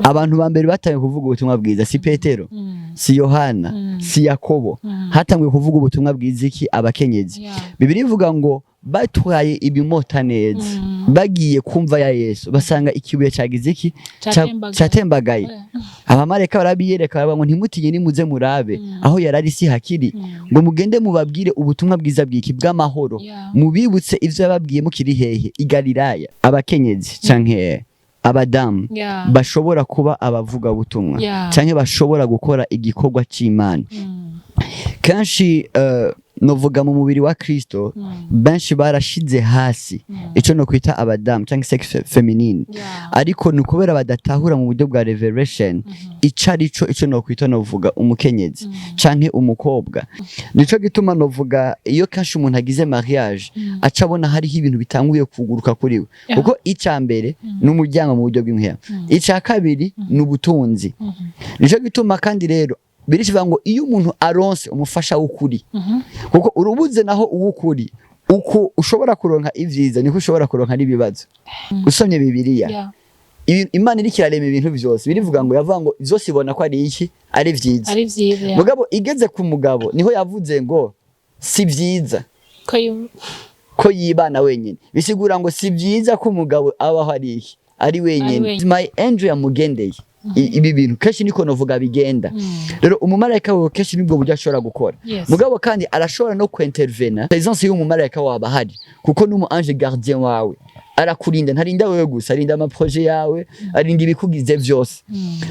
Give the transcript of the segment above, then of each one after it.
Abantu ba mbere batangiye kuvuga ubutumwa bwiza si Petero, si Yohana, si Yakobo. Hatanguye kuvuga ubutumwa bwiza iki? Abakenyezi. Bibiliya ivuga ngo batwaye ibimota neza, bagiye kumva ya Yesu, basanga ikibuye cagize iki? Catembagaye. Catembagaye. Abamarayika barabiyereka, baravuga ngo: "Ntimutinye, nimuze murabe aho yarari si hakiri." Ngo mugende mubabwire ubutumwa bwiza bw'iki? Bw'amahoro. Mubibutse ivyo yababwiye mukiri hehe? I Galilaya. Abakenyezi canke abadamu bashobora kuba abavugabutumwa canke bashobora gukora igikorwa c'Imana. Kenshi novuga mu mubiri wa Kristo, benshi barashize hasi ico no kwita abadamu canke sexe féminine, ariko ni ukubera badatahura mu buryo bwa revelation ico arico, ico no kwita novuga umukenyezi canke umukobwa. Nico gituma novuga iyo kenshi umuntu agize mariage, aca abona hariho ibintu bitanguye kuguruka kuri we, kuko ica mbere ni umuryango mu buryo bw'impwemu, ica kabiri ni ubutunzi. Nico gituma kandi rero birishivuga ngo iyo umuntu aronse umufasha w'ukuri, kuko urubuze naho uw'ukuri, uko ushobora kuronka ivyiza niko ushobora kuronka n'ibibazo. Usomye Bibiliya, Imana iriko irarema ibintu vyose, birivuga ngo yavuga ngo vyose ibona ko ari iki? Ari vyiza. Ari vyiza, yeah. Mugabo igeze ku mugabo niho yavuze ngo si vyiza ko ko yibana wenyine. Bisigura ngo si vyiza ko umugabo abaho ari iki? Ari wenyine. Wenyine. My angel yamugendeye. Ibi bintu kenshi niko novuga bigenda. Rero umumarayika wawe kenshi nibwo buryo ashobora gukora. Mugabo kandi arashobora no kwintervena. Presence y'umumarayika wawe ahari, kuko n'umu ange gardien wawe arakurinda. Ntarinda wewe gusa, arinda ama projets yawe, arinda ibikugize vyose.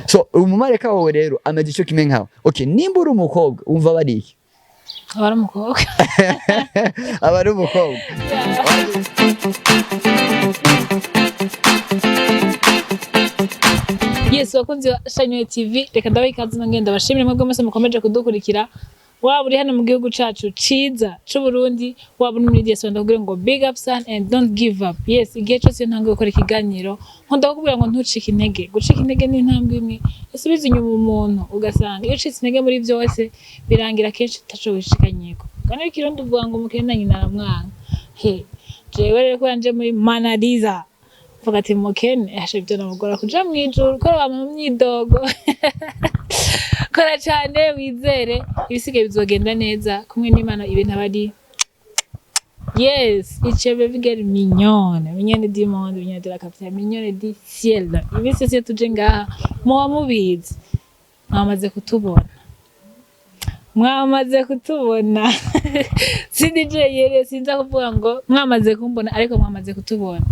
So umumarayika wawe rero ameze ico kimwe nkawe. Okay, nimba uri umukobwa, wumva bari iki? Aba ari umukobwa. Aba ari umukobwa. Yes, bakunzi ba Shine TV, reka ndabaha ikaze nongenda bashimire mwebwe mwese mukomeje kudukurikira, waba uri hano mu gihugu cacu ciza c'Uburundi, waba uri muri diaspora. Ndakubwira ngo big up son and don't give up. Yes, igihe cose iyo ntanguye gukora ikiganiro nkunda kukubwira ngo ntucike intege. Gucika intege ni intambwe imwe isubiza inyuma umuntu, ugasanga iyo ucitse intege muri byose birangira kenshi utaco wishikanyeko. Kandi ikirundi uvuga ngo umukene na nyina aramwanga. He jewe rero kubera nje muri Manaliza, mvuga ati mukene asha ibyo namugora kuja mw'ijuru, ko wama mu myidogo. Kora cane, wizere, ibisigaye bizogenda neza kumwe n'Imana. Ibintu aba ari yes, ice baby girl mignonne, mignonne du monde, mignonne de la capitale, mignonne du ciel. Iminsi yose iyo tuje ngaha muba mubizi, mwamaze kutubona, mwamaze kutubona. Sindi jeyere, sinza kuvuga ngo mwamaze kumbona, ariko mwamaze kutubona.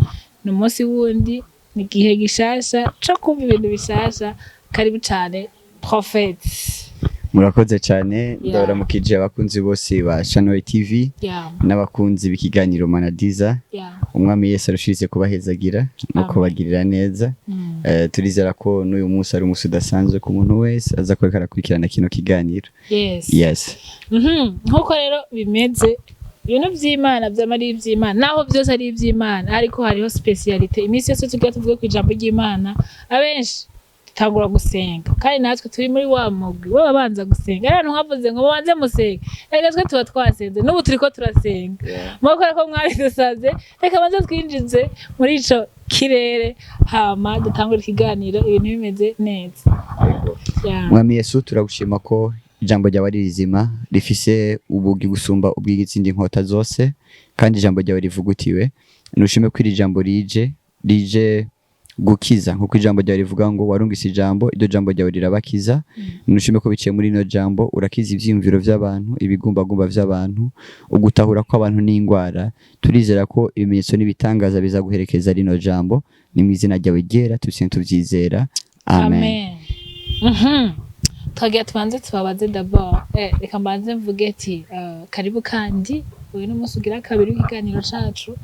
Ni umunsi wundi, ni igihe gishasha co kumva ibintu bishasha. Karibu cane, Prophète. Murakoze cyane. Ndabaramukije abakunzi bose ba Channel TV n'abakunzi b'ikiganiro Manadiza. Umwami Yesu arushirize kubahezagira no Amen. kubagirira neza. Turizera ko n'uyu munsi ari umunsi udasanzwe ku muntu wese aza kureka arakurikirana kino kiganiro. Yes. Nk'uko rero bimeze, ibintu vy'Imana vyama ari ivy'Imana, naho vyose ari ivy'Imana, ariko hariho spécialité. Iminsi yose tugira tuvuge ku ijambo ry'Imana, abenshi dutangura gusenga, kandi natwe turi muri wa mugwi w'ababanza gusenga. Rero nkavuze ngo mubanze musenge, reka twe tuba twasenze, n'ubu turiko turasenga. Mukora ko mwabidusavye, reka banze twinjize muri ico kirere, hama dutangure ikiganiro ibintu bimeze neza. Yeah. Mwami Yesu, turagushima ko ijambo ryawe ari rizima, rifise ubugi gusumba ubw'izindi nkota zose, kandi ijambo ryawe rivugutiwe. Nushime ko iri jambo rije gukiza, nkuko ijambo ryawe rivuga ngo warungise ijambo, iryo jambo ryawe rirabakiza. Nushime ko biciye muri ino jambo urakiza ivyiyumviro vy'abantu, ibigumbagumba vy'abantu, ugutahura kw'abantu n'ingwara. Turizera ko ibimenyetso n'ibitangaza bizaguherekeza rino jambo. Ni mu izina ryawe ryera tubisenge tuvyizera, amen. Amen. Twagira tubanze tubabaze d'abord. Reka mbanze mvuge ati karibu kandi, uyu ni umunsi ugira kabiri w'ikiganiro cacu.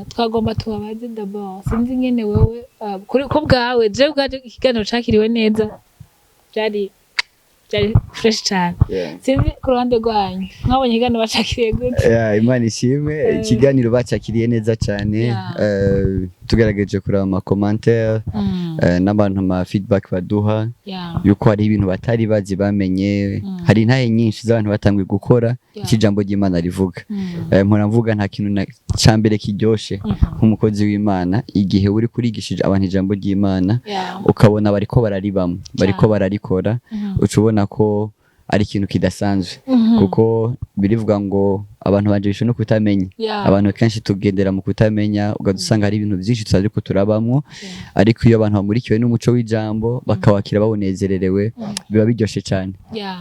Twagomba tubabaze d'abord, sinzi ingene wewe kuri ko bwawe, je bwaje ikiganiro cakiriwe neza, byari fresh cane. Sinzi ku ruhande rwanyu mwabonye ikiganiro bacakiriye gute? Yeah, Imana ishimwe. Ikiganiro bacakiriye neza cyane. Tugerageje kuraba ama commentaire n'abantu, ama feedback baduha yuko hari ibintu batari bazi bamenye, hari intahe nyinshi z'abantu batanguye gukora icyo ijambo ry'Imana rivuga. Mpora mvuga, nta kintu ca mbere kiryoshe nk'umukozi w'Imana igihe uri kurigishije abantu ijambo ry'Imana, ukabona bariko bararibamwo, bariko bararikora, uca ubona ko ari ikintu kidasanzwe, kuko birivuga ngo abantu banje bishwe no kutamenya. Abantu kenshi tugendera mu kutamenya, ugasanga hari ibintu byinshi tutariko turabamwo, ariko iyo abantu bamurikiwe n'umuco w'ijambo, bakawakira bawunezererewe, biba biryoshe cyane.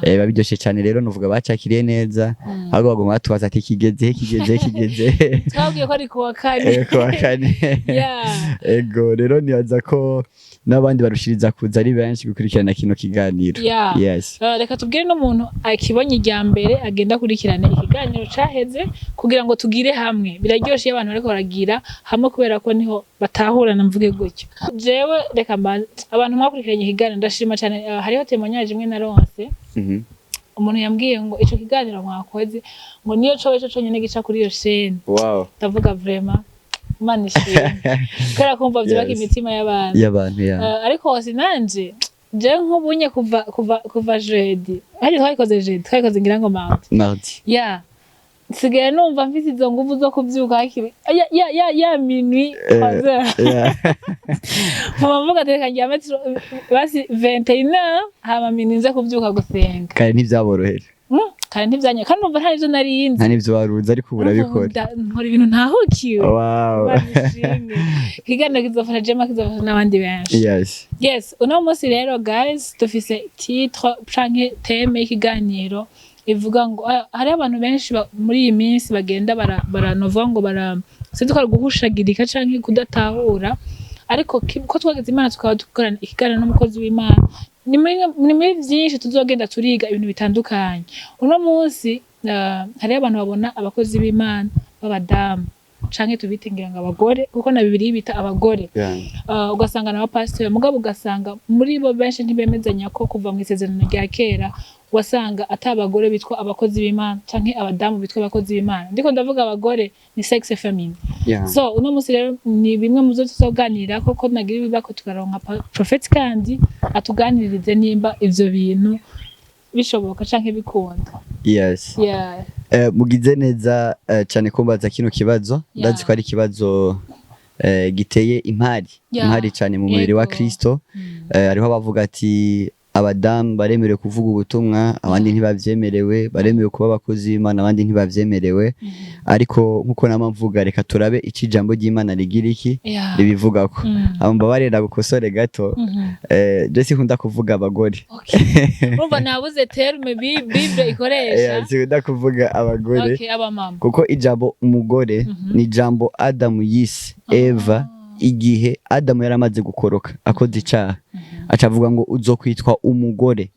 Biba biryoshe cyane. Rero nuvuga bacakiriye neza, ahubwo baguma batubaza ati: "Kigeze he? Kigeze he? Kigeze he?" Twabwiye ko ari kuwa kane. Kuwa kane. Ego, rero nibaza ko n'abandi barushiriza kuza ari benshi gukurikirana kino kiganiro. Yes. Reka tubwire n'umuntu akibonye irya mbere agenda akurikirane ikiganiro caheze kugira ngo tugire hamwe. Biraryoshe iyo abantu bariko baragira hamwe, kubera ko niho batahurana, mvuge gutyo. Jewe reka mbanze, abantu mwakurikiranye ikiganiro, ndashima cyane. Hariho témoignage imwe naronse, umuntu yambwiye ngo ico kiganiro mwakoze ngo niyo cobe co conyene gica kuri iyo chaîne. Ndavuga vraiment Imana ishimwe, kubera kumva vyubaka imitima y'abantu. Y'abantu, ya. Ariko sinanje je nk'ubunye kuva jeudi, hari twayikoze jeudi, twayikoze ngira ngo mardi. Mardi. Ya, nsigaye numva mfise izo nguvu zo kuvyuka hakiri ya minuit, 3 heures. Nkaba mvuga ati reka ndyame basi 21, hama minuit nze kuvyuka gusenga. Kandi ntivyaborohera. Kandi ntivyanya, kandi numva nta nivyo nari nzi. Nta n'ivyo waruzi, ariko ubu urabikora. Nkora ibintu ntahukiwe. Imana ishimwe. Ikiganiro kizofasha Jema, kizofasha n'abandi benshi. Yes, uno munsi rero guys, dufise titre canke thème y'ikiganiro ivuga ngo hariho abantu benshi muri iyi minsi bagenda baranovuga ngo bara sinzi ko ari guhushagirika canke kudatahura, ariko ko twageze Imana tukaba dukorana ikiganiro n'umukozi w'Imana, ni muri vyinshi tuzogenda turiga ibintu bitandukanye. Uno munsi hariho abantu babona abakozi b'Imana b'abadamu, canke tubite ngira ngo abagore, kuko na Bibiliya bita abagore. Ugasanga n'abapasiteri, mugabo ugasanga muri bo benshi ntibemezanya ko kuva mu isezerano rya kera wasanga ata abagore bitwa abakozi b'Imana canke abadamu bitwa abakozi b'Imana. Ndiko ndavuga abagore ni sexe féminin. So uno munsi rero ni bimwe mu byo tuzoganira, koko nagira ibibako tukaronka prophet kandi atuganirize nimba ivyo bintu bishoboka canke bikunda. Mugize neza cyane kumbaza kino kibazo. Ndazi ko ari ikibazo giteye impari, impari cyane mu mubiri wa Kristo. Hariho abavuga ati abadamu baremerewe kuvuga ubutumwa, abandi ntibavyemerewe, baremerewe kuba abakozi b'Imana, abandi ntibavyemerewe. Ariko nkuko nama mvuga, reka turabe ico ijambo ry'Imana rigira iki ribivugako. Abo mbabarira gukosore gato. Je sinkunda kuvuga abagore. Okay. Urumva nabuze terme Bible ikoresha. Sinkunda kuvuga abagore, Okay, abamama. kuko ijambo umugore ni ijambo Adamu yise Eva igihe Adamu yari amaze gukoroka akoze icaha, aca avuga ngo uzokwitwa umugore.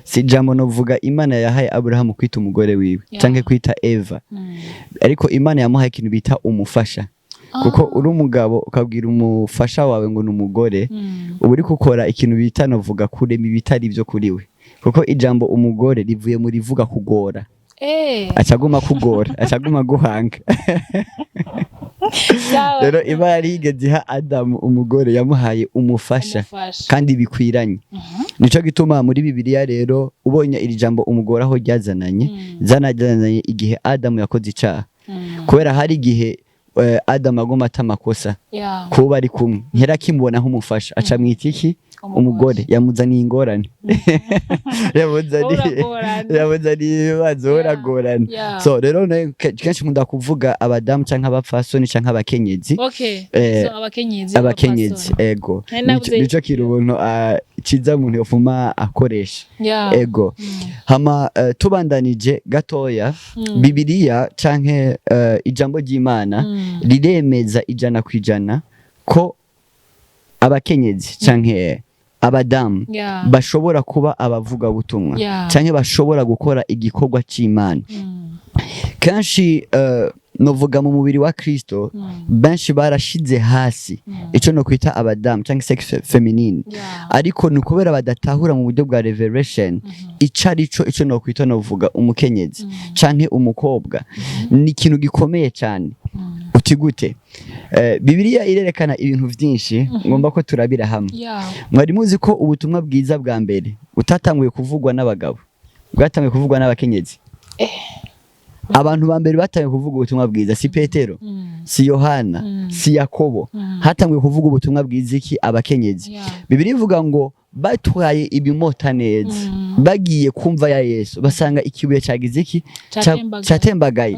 Si ijambo novuga Imana yahaye Aburahamu kwita umugore wiwe canke kwita Eva, ariko Imana yamuhaye ikintu bita umufasha, kuko uri umugabo ukabwira umufasha wawe ngo ni umugore, uba uri gukora ikintu bita novuga kurema ibitari byo kuri we, kuko ijambo umugore rivuye mu rivuga kugora. Acaguma kugora, acaguma guhanga. Sawa. Rero Imana yari yigeze iha Adamu umugore, yamuhaye umufasha, Umufasha. kandi bikwiranye. Nico gituma muri Bibiliya rero ubonye iri jambo umugore aho ryazananye, zanajyananye igihe Adamu yakoze icaha, kubera hari igihe Adamu agomba ata amakosa kuba ari kumwe, ntirakimubona nk'umufasha, aca mwita iki? Umugore. Yamuzaniye ingorane, yamuzaniye Uragorana. yamuzaniye ibibazo. Uragorana. So rero kenshi nkunda kuvuga abadamu canke abapfasoni canke abakenyezi. So abakenyezi. Abakenyezi, abapfasoni. Ego. Nari nabuze. Nico kintu ubuntu ciza umuntu yofuma akoresha. Ego. Hama tubandanije gatoya, Bibiliya canke ijambo ry'Imana riremeza 100% ko abakenyezi canke abadamu bashobora kuba abavugabutumwa canke bashobora gukora igikorwa c'Imana. Kenshi novuga mu mubiri wa Kristo benshi barashize hasi ico no kwita abadamu canke sexe féminine, ariko ni ukubera badatahura mu buryo bwa revelation ico arico. Ico no kwita novuga umukenyezi canke umukobwa ni ikintu gikomeye cyane. Uti gute? Bibiliya irerekana ibintu vyinshi ngomba ko turabira hamwe. Mwari muzi ko ubutumwa bwiza bwa mbere butatanguye kuvugwa n'abagabo, bwatanguye kuvugwa n'abakenyezi? Abantu ba mbere batanguye kuvuga ubutumwa bwiza si Petero, si Yohana, si Yakobo. Hatanguye kuvuga ubutumwa bwiza iki? Abakenyezi. Bibiliya ivuga ngo batwaye ibimota neza, bagiye kumva ya Yesu, basanga ikibuye cagize iki? Catembagaye. Catembagaye.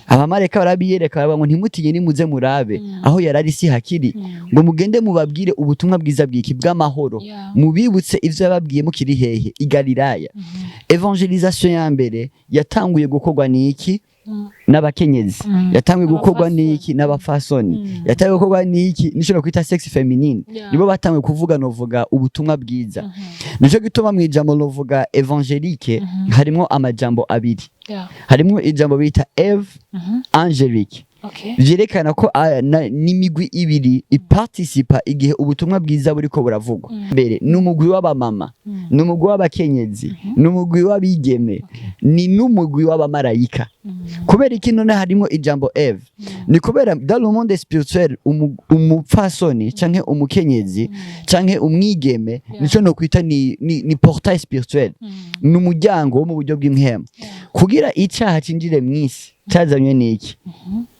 Abamarayika barabiyereka, baravuga ngo ntimutinye, nimuze murabe, aho yarari si hakiri, ngo mugende mubabwire ubutumwa bwiza bwiki? Bw'amahoro, mubibutse ivyo yababwiye mukiri hehe? I Galilaya. Évangélisation ya mbere yatanguye gukorwa n'iki? N'abakenyezi. Yatanguye gukorwa Abapfasoni. n'iki? N'abapfasoni. Yatanguye gukorwa n'iki? Nico no kwita sexe féminine. Nibo batanguye kuvuga, novuga, ubutumwa bwiza. Nico gituma mu ijambo, novuga, évangélique harimwo amajambo abiri. Harimwo ijambo bita eve angelique, vyerekana ko n'imigwi ibiri iparticipa igihe ubutumwa bwiza buriko buravugwa. Mbere ni umugwi w'abamama, ni umugwi w'abakenyezi, ni umugwi w'abigeme, ni n'umugwi w'abamarayika. Kubera iki none harimo ijambo eve? Ni kubera dans le monde spirituel umupfasoni canke umukenyezi canke umwigeme, nico no kwita ni portail spirituel, ni umuryango wo mu buryo bw'impwemu. Kugira icaha cinjire mw'isi cazanywe n'iki?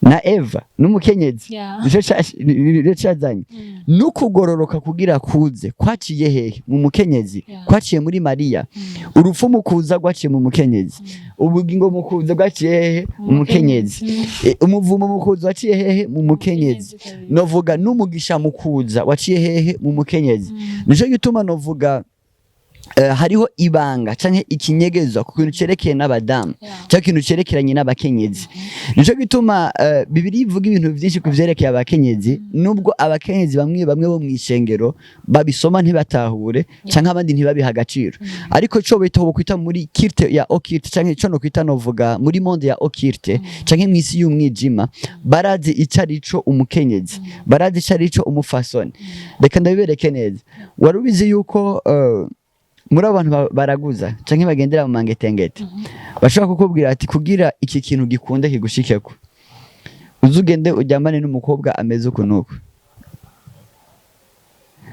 Na Eva n'umukenyezi. Nico cazanye. N'ukugororoka kugira kuze kwaciye hehe? Mu mukenyezi. Kwaciye muri Mariya. Urupfu mu kuza rwaciye mu mukenyezi, ubugingo mu kuza bwaciye hehe? Mu mukenyezi. Umuvumo mu kuza waciye hehe? Mu mukenyezi. Novuga n'umugisha mu kuza waciye hehe? Mu mukenyezi. Nico gituma novuga hariho ibanga canke ikinyegezwa ku kintu cerekeye n'abadamu canke ikintu cerekeranye n'abakenyezi. Nico gituma Bibiliya ivuga ibintu vyinshi ku vyerekeye abakenyezi, nubwo abakenyezi bamwe bamwe bo mw'ishengero babisoma ntibatahure canke abandi ntibabiha agaciro. Ariko ico bita, kwita muri culte ya occulte, canke ico no kwita, novuga, muri monde ya occulte canke mw'isi y'umwijima, barazi ico arico umukenyezi, barazi ico arico umufasoni. Reka ndabibereke neza. Wari ubizi yuko muri abo bantu baraguza canke bagendera mu mangetengete bashobora kukubwira ati kugira iki kintu gikunde kigushikeko, uze ugende uryamane n'umukobwa ameze uku n'uku,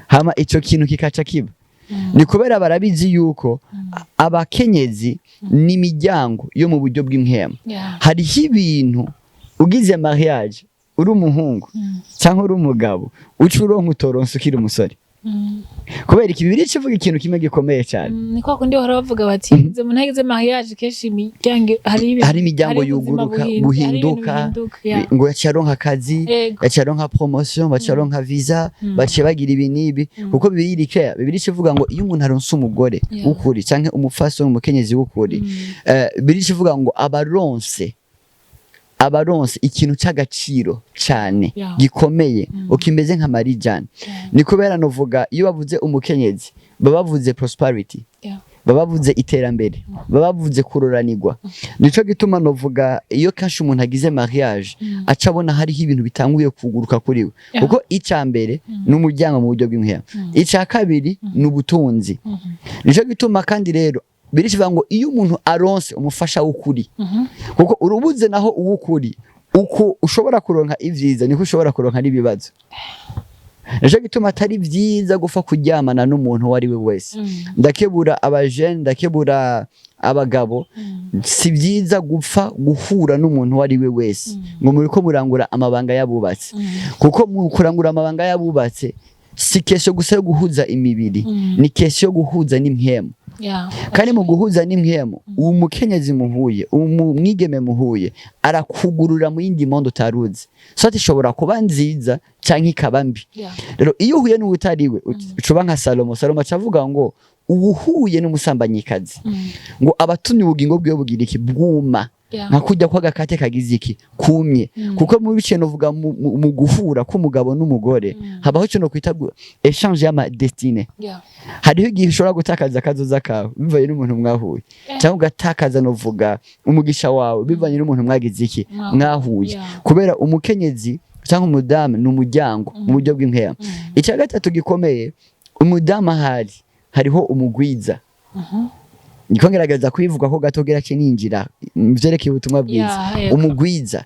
hama ico kintu kikaca kiba? Ni kubera barabizi yuko abakenyezi n'imiryango yo mu buryo bw'impwemu. Hariho ibintu ugize mariage uri umuhungu cyangwa uri umugabo uca uronka utoronsa ukiri umusore. Kubera iki? Bibiliya ivuga ikintu kimwe gikomeye cyane. Ni kwa kundi bahora bavuga bati izo umuntu yagize mariage kenshi imiryango hari ibintu, hari imiryango hari ubuzima yuguruka, hari ibintu buhinduka. bihinduka, yeah. Ngo yaciye aronka akazi, yaciye aronka promotion, baciye aronka visa, baciye bagira ibi n'ibi, kuko Bibiliya iri clair. Bibiliya ivuga ngo iyo umuntu aronse umugore w'ukuri canke umupfasoni, umukenyezi w'ukuri, Bibiliya ivuga ngo abaronse ikintu c'agaciro cane gikomeye, ukimeze nka marijane. Ni kubera, novuga, iyo bavuze umukenyezi baba bavuze prosperity, baba bavuze iterambere, baba bavuze kuroranirwa. Nico gituma, novuga, iyo kenshi umuntu agize mariage aca abona hariho ibintu bitanguye kuguruka kuri we, kuko ica mbere ni umuryango mu buryo bw'impwemu, ica kabiri ni ubutunzi. Nico gituma kandi rero birishivuga ngo iyo umuntu aronse umufasha w'ukuri, kuko urubuze naho uw'ukuri, uko ushobora kuronka ivyiza niko ushobora kuronka n'ibibazo. Nico gituma atari vyiza gupfa kuryamana n'umuntu uwo ari we wese. Ndakebura abajene, ndakebura abagabo, si vyiza gupfa guhura n'umuntu uwo ari we wese ngo muriko murangura amabanga y'abubatse, kuko mu kurangura amabanga y'abubatse si question gusa yo guhuza imibiri, ni question yo guhuza n'impwemu. Kandi mu guhuza n'impwemu, uwo mukenyezi muhuye, uwo mwigeme muhuye, arakugurura mu yindi monde utaruzi, so ati ishobora kuba nziza canke ikaba mbi. Rero iyo uhuye n'uwutari we, ucuba nka Salomo. Salomo acavuga ngo uwuhuye n'umusambanyikazi ngo abatumye ubugingo bwiwe bugira iki? Bwuma, nka kurya kw'agakate kagize iki? Kumye. Kuko mu bice, novuga, mu guhura k'umugabo n'umugore habaho ico no kwita échange y'ama destinée. Hariho igihe ushobora gutakaza akazoza kawe bivanye n'umuntu mwahuye, cyangwa ugatakaza, novuga, umugisha wawe bivanye n'umuntu mwagize iki? Mwahuye. Mwahuye. Kubera umukenyezi cyangwa umudamu ni umuryango mu buryo bw'impwemu. Icya gatatu gikomeye, umudamu ahari hariho umugwiza. Ndiko ngerageza kubivuga ko gato kugira ce ninjira mu vyerekeye ubutumwa bwiza. Yeah, yego. Umugwiza.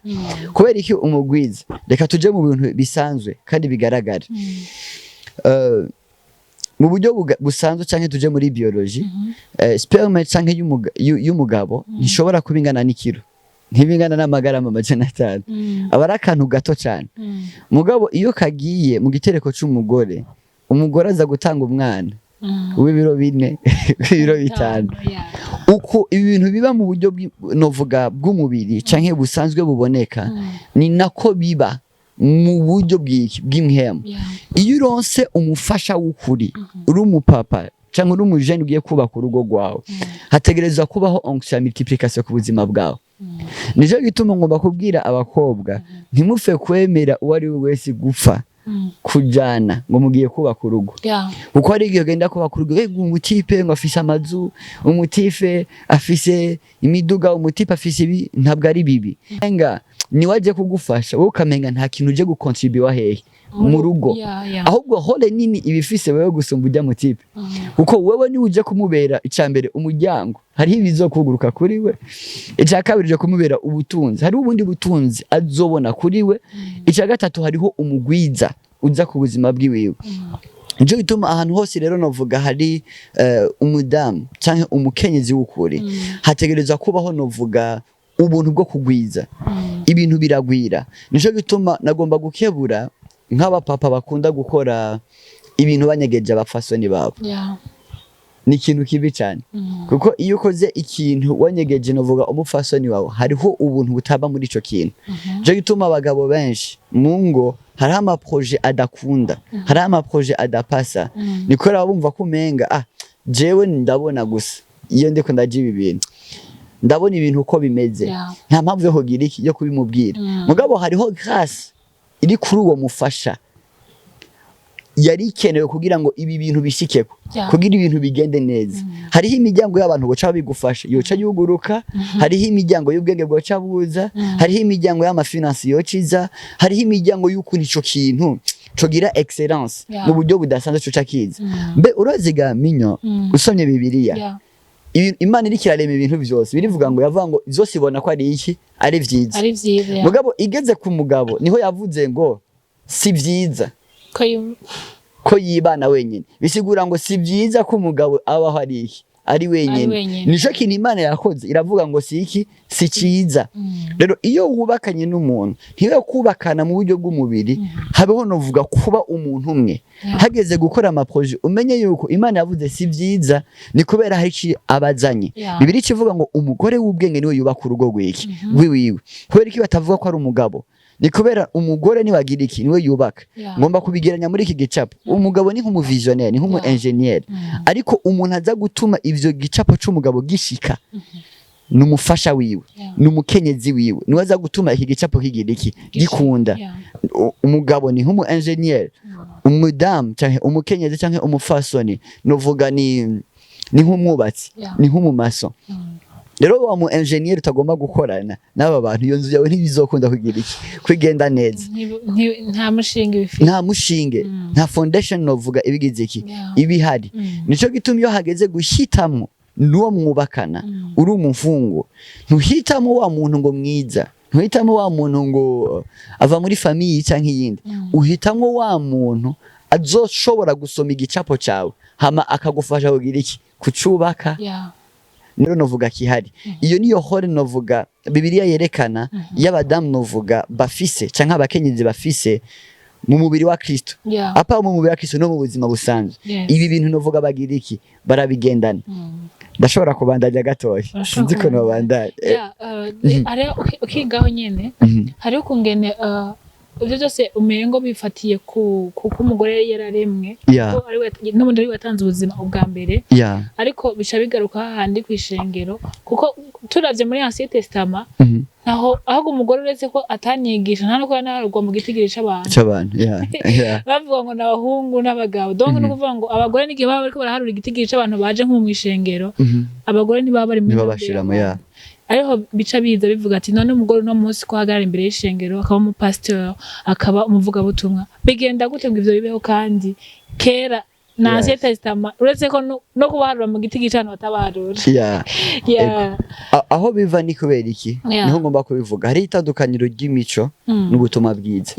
Kubera iki umugwiza? Reka tuje mu bintu bisanzwe kandi bigaragara. Mu buryo busanzwe canke tuje muri biologie, sperme canke y'umugabo ntishobora kuba ingana n'ikiro, ntibingana n'amagarama 500. Aba ari akantu gato cyane. Mugabo iyo kagiye mu gitereko c'umugore, umugore aza gutanga umwana w'ibiro 4, w'ibiro 5. Uko ibi bintu biba mu buryo novuga bw'umubiri canke busanzwe buboneka, ni nako biba mu buryo bw'iki? Bw'impwemu. Iyo uronse umufasha w'ukuri, uri umupapa canke uri umujene ugiye kubaka urugo rwawe, hategerezwa kubaho onction ya multiplication ku buzima bwawe. Nico gituma ngomba kubwira abakobwa, ntimupfe kwemera uwo ari we wese gupfa kujana ngo mugiye kubaka urugo. Kuko hari igihe ugenda kubaka urugo, umutipe ngo afise amazu, umutipe afise imiduga, umutipe afise ibi. Ntabwo ari bibi, nga niwe aje kugufasha, wowe ukamenga nta kintu uje gukontribuwa hehe mu rugo. Ahubwo rôle nini ibifise wewe gusumba ujya mutipe, kuko wewe niwe uje kumubera icya mbere umuryango, hariho ibizokuguruka kuri we. Icya kabiri, uje kumubera ubutunzi, hariho ubundi butunzi azobona kuri we. Icya gatatu, hariho umugwiza uza ku buzima bwiwiwe. Nico gituma ahantu hose rero novuga hari umudamu canke umukenyezi w'ukuri, hategerezwa kubaho novuga ubuntu bwo kugwiza. Ibintu biragwira. Nico gituma nagomba gukebura nk'abapapa bakunda gukora ibintu banyegeje abapfasoni babo. Ni ikintu kibi cyane, kuko iyo ukoze ikintu wanyegeje novuga umupfasoni wawe, hariho ubuntu butaba muri ico kintu. Nico gituma abagabo benshi mu ngo hariho amaprojets adakunda, hariho amaprojets adapasa. Niko rero bumva ko umenga jewe ndabona gusa iyo ndiko ndaja ibi bintu, ndabona ibintu uko bimeze, nta mpamvu yo kugira iki, yo kubimubwira. Mugabo hariho grâce iri kuri uwo mufasha yari ikenewe kugira ngo ibi bintu bishikeko, kugira ibintu bigende neza. Hariho imiryango y'abantu boca bigufasha yoca yuguruka, hariho imiryango y'ubwenge bwoca buza, hariho imiryango y'amafinances yoca iza, hariho imiryango y'ukuntu ico kintu cogira excellence mu buryo budasanzwe coca kiza. Mbe uraziga minyo, usomye Bibiliya, Imana iriko irarema ibintu vyose, birivuga ngo yavuga ngo vyose ibona ko ari iki? Ari vyiza. Ari vyiza, yeah. Mugabo igeze ku mugabo niho yavuze ngo si vyiza ko ko yibana wenyine. Bisigura ngo si vyiza ko umugabo abaho ari iki? Ari wenyine. Ari wenyine. Nico kintu Imana yakoze, iravuga ngo si iki? Si ciza. Rero iyo wubakanye n'umuntu, ntibe kubakana mu buryo bw'umubiri, habeho novuga kuba umuntu umwe. Hageze gukora amaprojets, umenye yuko Imana yavuze si vyiza, ni kubera hari ici abazanye. Bibiliya ikivuga ngo umugore w'ubwenge niwe yubaka urugo rw'iki? Rwiwiwe. Kubera iki batavuga ko ari umugabo? Ni kubera umugore niwagira iki? Niwe yubaka. Ngomba kubigeranya muri iki gicapo, umugabo ni nk'umuvisionnaire, ni nk'umu ingénieur, ariko umuntu aza gutuma ivyo gicapo c'umugabo gishika ni umufasha wiwe, ni umukenyezi wiwe, niwe aza gutuma iki gicapo kigira iki? Gikunda. Umugabo ni nk'umu ingénieur, umudamu canke umukenyezi canke umufasoni novuga ni nk'umwubatsi, ni nk'umumaçon. Rero wa mu ingénieur utagomba gukorana n'aba bantu, iyo nzu yawe ntibizokunda kugira iki? Kwigenda neza. Nta mushinga ibifite. Nta mushinge, nta foundation novuga ibigize iki? Ibihari. Nico gituma iyo hageze guhitamwo n'uwo mwubakana, uri umufungo, ntuhitamo wa muntu ngo mwiza, ntuhitamo wa muntu ngo ava muri famille canke iyindi. Uhitamwo wa muntu azoshobora gusoma igicapo cawe, hama akagufasha kugira iki? Kucubaka. Rero novuga kihari, iyo niyo rôle novuga Bibiliya yerekana y'abadamu novuga bafise canke abakenyezi bafise mu mubiri wa Kristo. Apa mu mubiri wa Kristo no mu buzima busanzwe. Ibi bintu novuga bagira iki? Barabigendana. Ndashobora kubandanya gatoya? Urashobora Sinzi ko kubandanya. nobandanya. Yeah, hariho ukigaho nyene, hariho ukungene ivyo byose umengo bifatiye ku kuko umugore yari yararemwe, ko ari we n'ubundi ari we watanze ubuzima ubwa mbere. Ariko bica bigaruka hahandi kw'ishengero, kuko turavye muri Ancien Testament, ntaho ahubwo umugore, uretse ko atanigisha, nta nuko yanaharurwa mu gitigiri c'abantu. C'abantu, yeah. Bavuga ngo n'abahungu n'abagabo, donc ni ukuvuga ngo abagore n'igihe baba bariko baraharura igitigiri c'abantu baje nko mw'ishengero, abagore ntibaba bari muri Ntibabashiramo, y'abantu. Ariho bica biza bivuga ati none umugore uno munsi ko ahagarara imbere y'ishengero, akaba umupasitori, akaba umuvugabutumwa, bigenda gute ngo ivyo bibeho kandi kera Na Ancien Testament, uretse ko no kubaharura mu giti gicano batabaharura. Yeah. Aho biva ni kubera iki? Niho ngomba kubivuga. Hari itandukaniro ry'imico n'ubutumwa bwiza.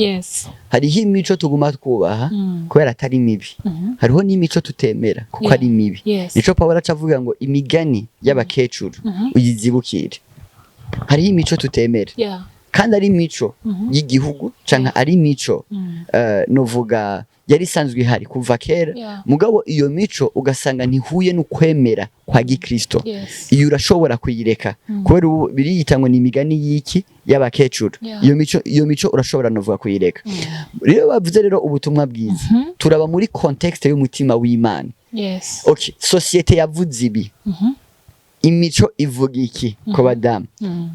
Hariho imico tuguma twubaha kubera atari mibi. Hariho n'imico tutemera kuko ari mibi. Nico Pawulo aca avuga ngo imigani y'abakecuru uyizibukire. Hariho imico tutemera kandi ari imico y'igihugu canke ari imico novuga yari isanzwe ihari kuva kera, mugabo iyo mico ugasanga ntihuye n'ukwemera kwa gikristo. Iyo urashobora kuyireka kubera ubu biriyita ngo ni imigani y'iki? Y'abakecuru. Iyo mico urashobora novuga kuyireka. Rero bavuze rero ubutumwa bwiza, turaba muri contexte y'umutima w'Imana. Okay, société yavuze ibi, imico ivuga iki ku badamu?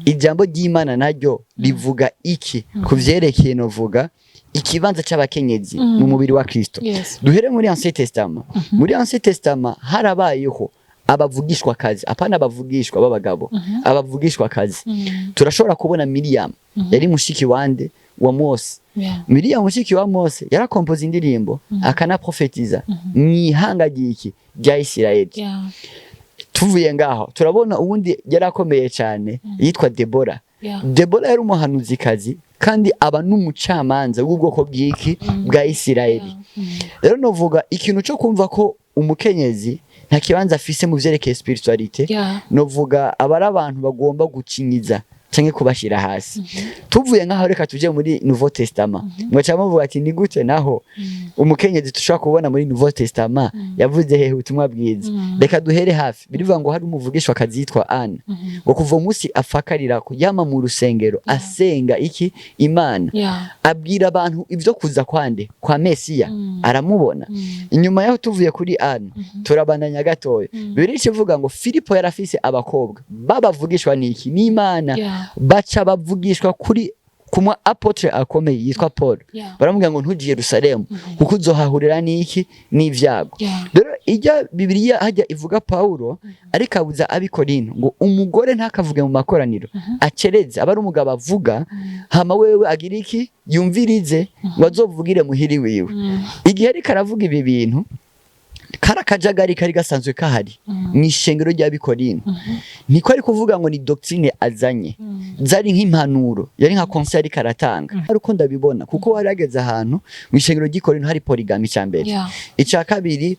Ijambo ry'Imana naryo rivuga iki ku vyerekeye novuga ikibanza c'abakenyezi mu mubiri wa Kristo? Duhere muri Ancien Testament. Muri Ancien Testament harabayeho abavugishwa kazi, apana abavugishwa b'abagabo, abavugishwa kazi. Turashobora kubona Miriam, yari mushiki wande? Wa Mose. Miriam mushiki wa Mose yarakompoza indirimbo, akanaprofetiza mw'ihanga ry'iki? Rya Isirayeli. Tuvuye ngaho turabona uwundi yarakomeye cyane yitwa Debora. Debora yari umuhanuzikazi kandi aba n'umucamanza w'ubwoko bw'iki? Bwa Isirayeli. Rero novuga ikintu cyo kumva ko umukenyezi nta kibanza afise mu vyerekeye spiritualité, novuga aba ari abantu bagomba gucinyiza canke kubashira hasi. Tuvuye nkaho, reka tuje muri Nouveau Testament. Mwaca muvuga ati ni gute naho umukenyezi tushobora kubona muri Nouveau Testament? Yavuze hehe ubutumwa bwiza? Reka duhere hafi. Birivuga ngo hari umuvugishwa kazi yitwa Anna, ngo kuva umunsi afakarira yama mu rusengero asenga iki? Imana. Abwira abantu ibyo kuza kwande? Kwa Mesiya. Aramubona. Inyuma yaho, tuvuye kuri Anna, turabandanya gatoya. Bibiliya ivuga ngo Filipo yarafise abakobwa babavugishwa n'iki? N'Imana. Baca bavugishwa kuri kumwa apôtre akomeye yitwa Paul. Baramubwira ngo ntujye Yerusalemu kuko uzohahurira n'iki? N'ivyago. Rero ijya Bibiliya hajya ivuga Paulo ariko abuza ab'Ikorinto ngo umugore ntakavuge mu makoraniro, acereze aba ari umugabo avuga, hama wewe agira iki? Yumvirize, ngo azovugire muhiri wiwe. Igihe ariko aravuga ibi bintu, kari akajagari kari gasanzwe kahari mu ishengero ry'Abikorinto. Niko ari kuvuga ngo ni doctrine azanye, zari nk'impanuro, yari nka conseil ariko aratanga. Ariko ndabibona kuko wari hageze ahantu mu ishengero ry'Ikorinto hari polygamie icya mbere. Icya kabiri,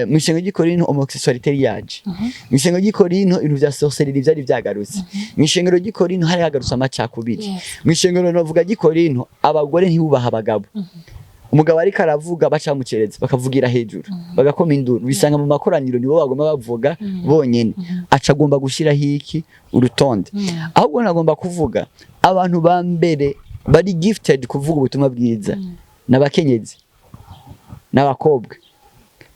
mu ishengero ry'Ikorinto homosexualité yaje. Mu ishengero ry'Ikorinto ibintu vya sorcellerie vyari vyagarutse. Mu ishengero ry'Ikorinto hari hagarutse amacakubiri. Mu ishengero novuga ry'Ikorinto abagore ntibubaha abagabo. Umugabo ariko aravuga baca bamucereza, bakavugira hejuru, bagakoma induru. Bisanga mu makoraniro nibo bagomba bavuga bonyene. Aca agomba gushiraho iki? Urutonde. Ahubwo nagomba kuvuga abantu ba mbere bari gifted kuvuga ubutumwa bwiza n'abakenyezi n'abakobwa.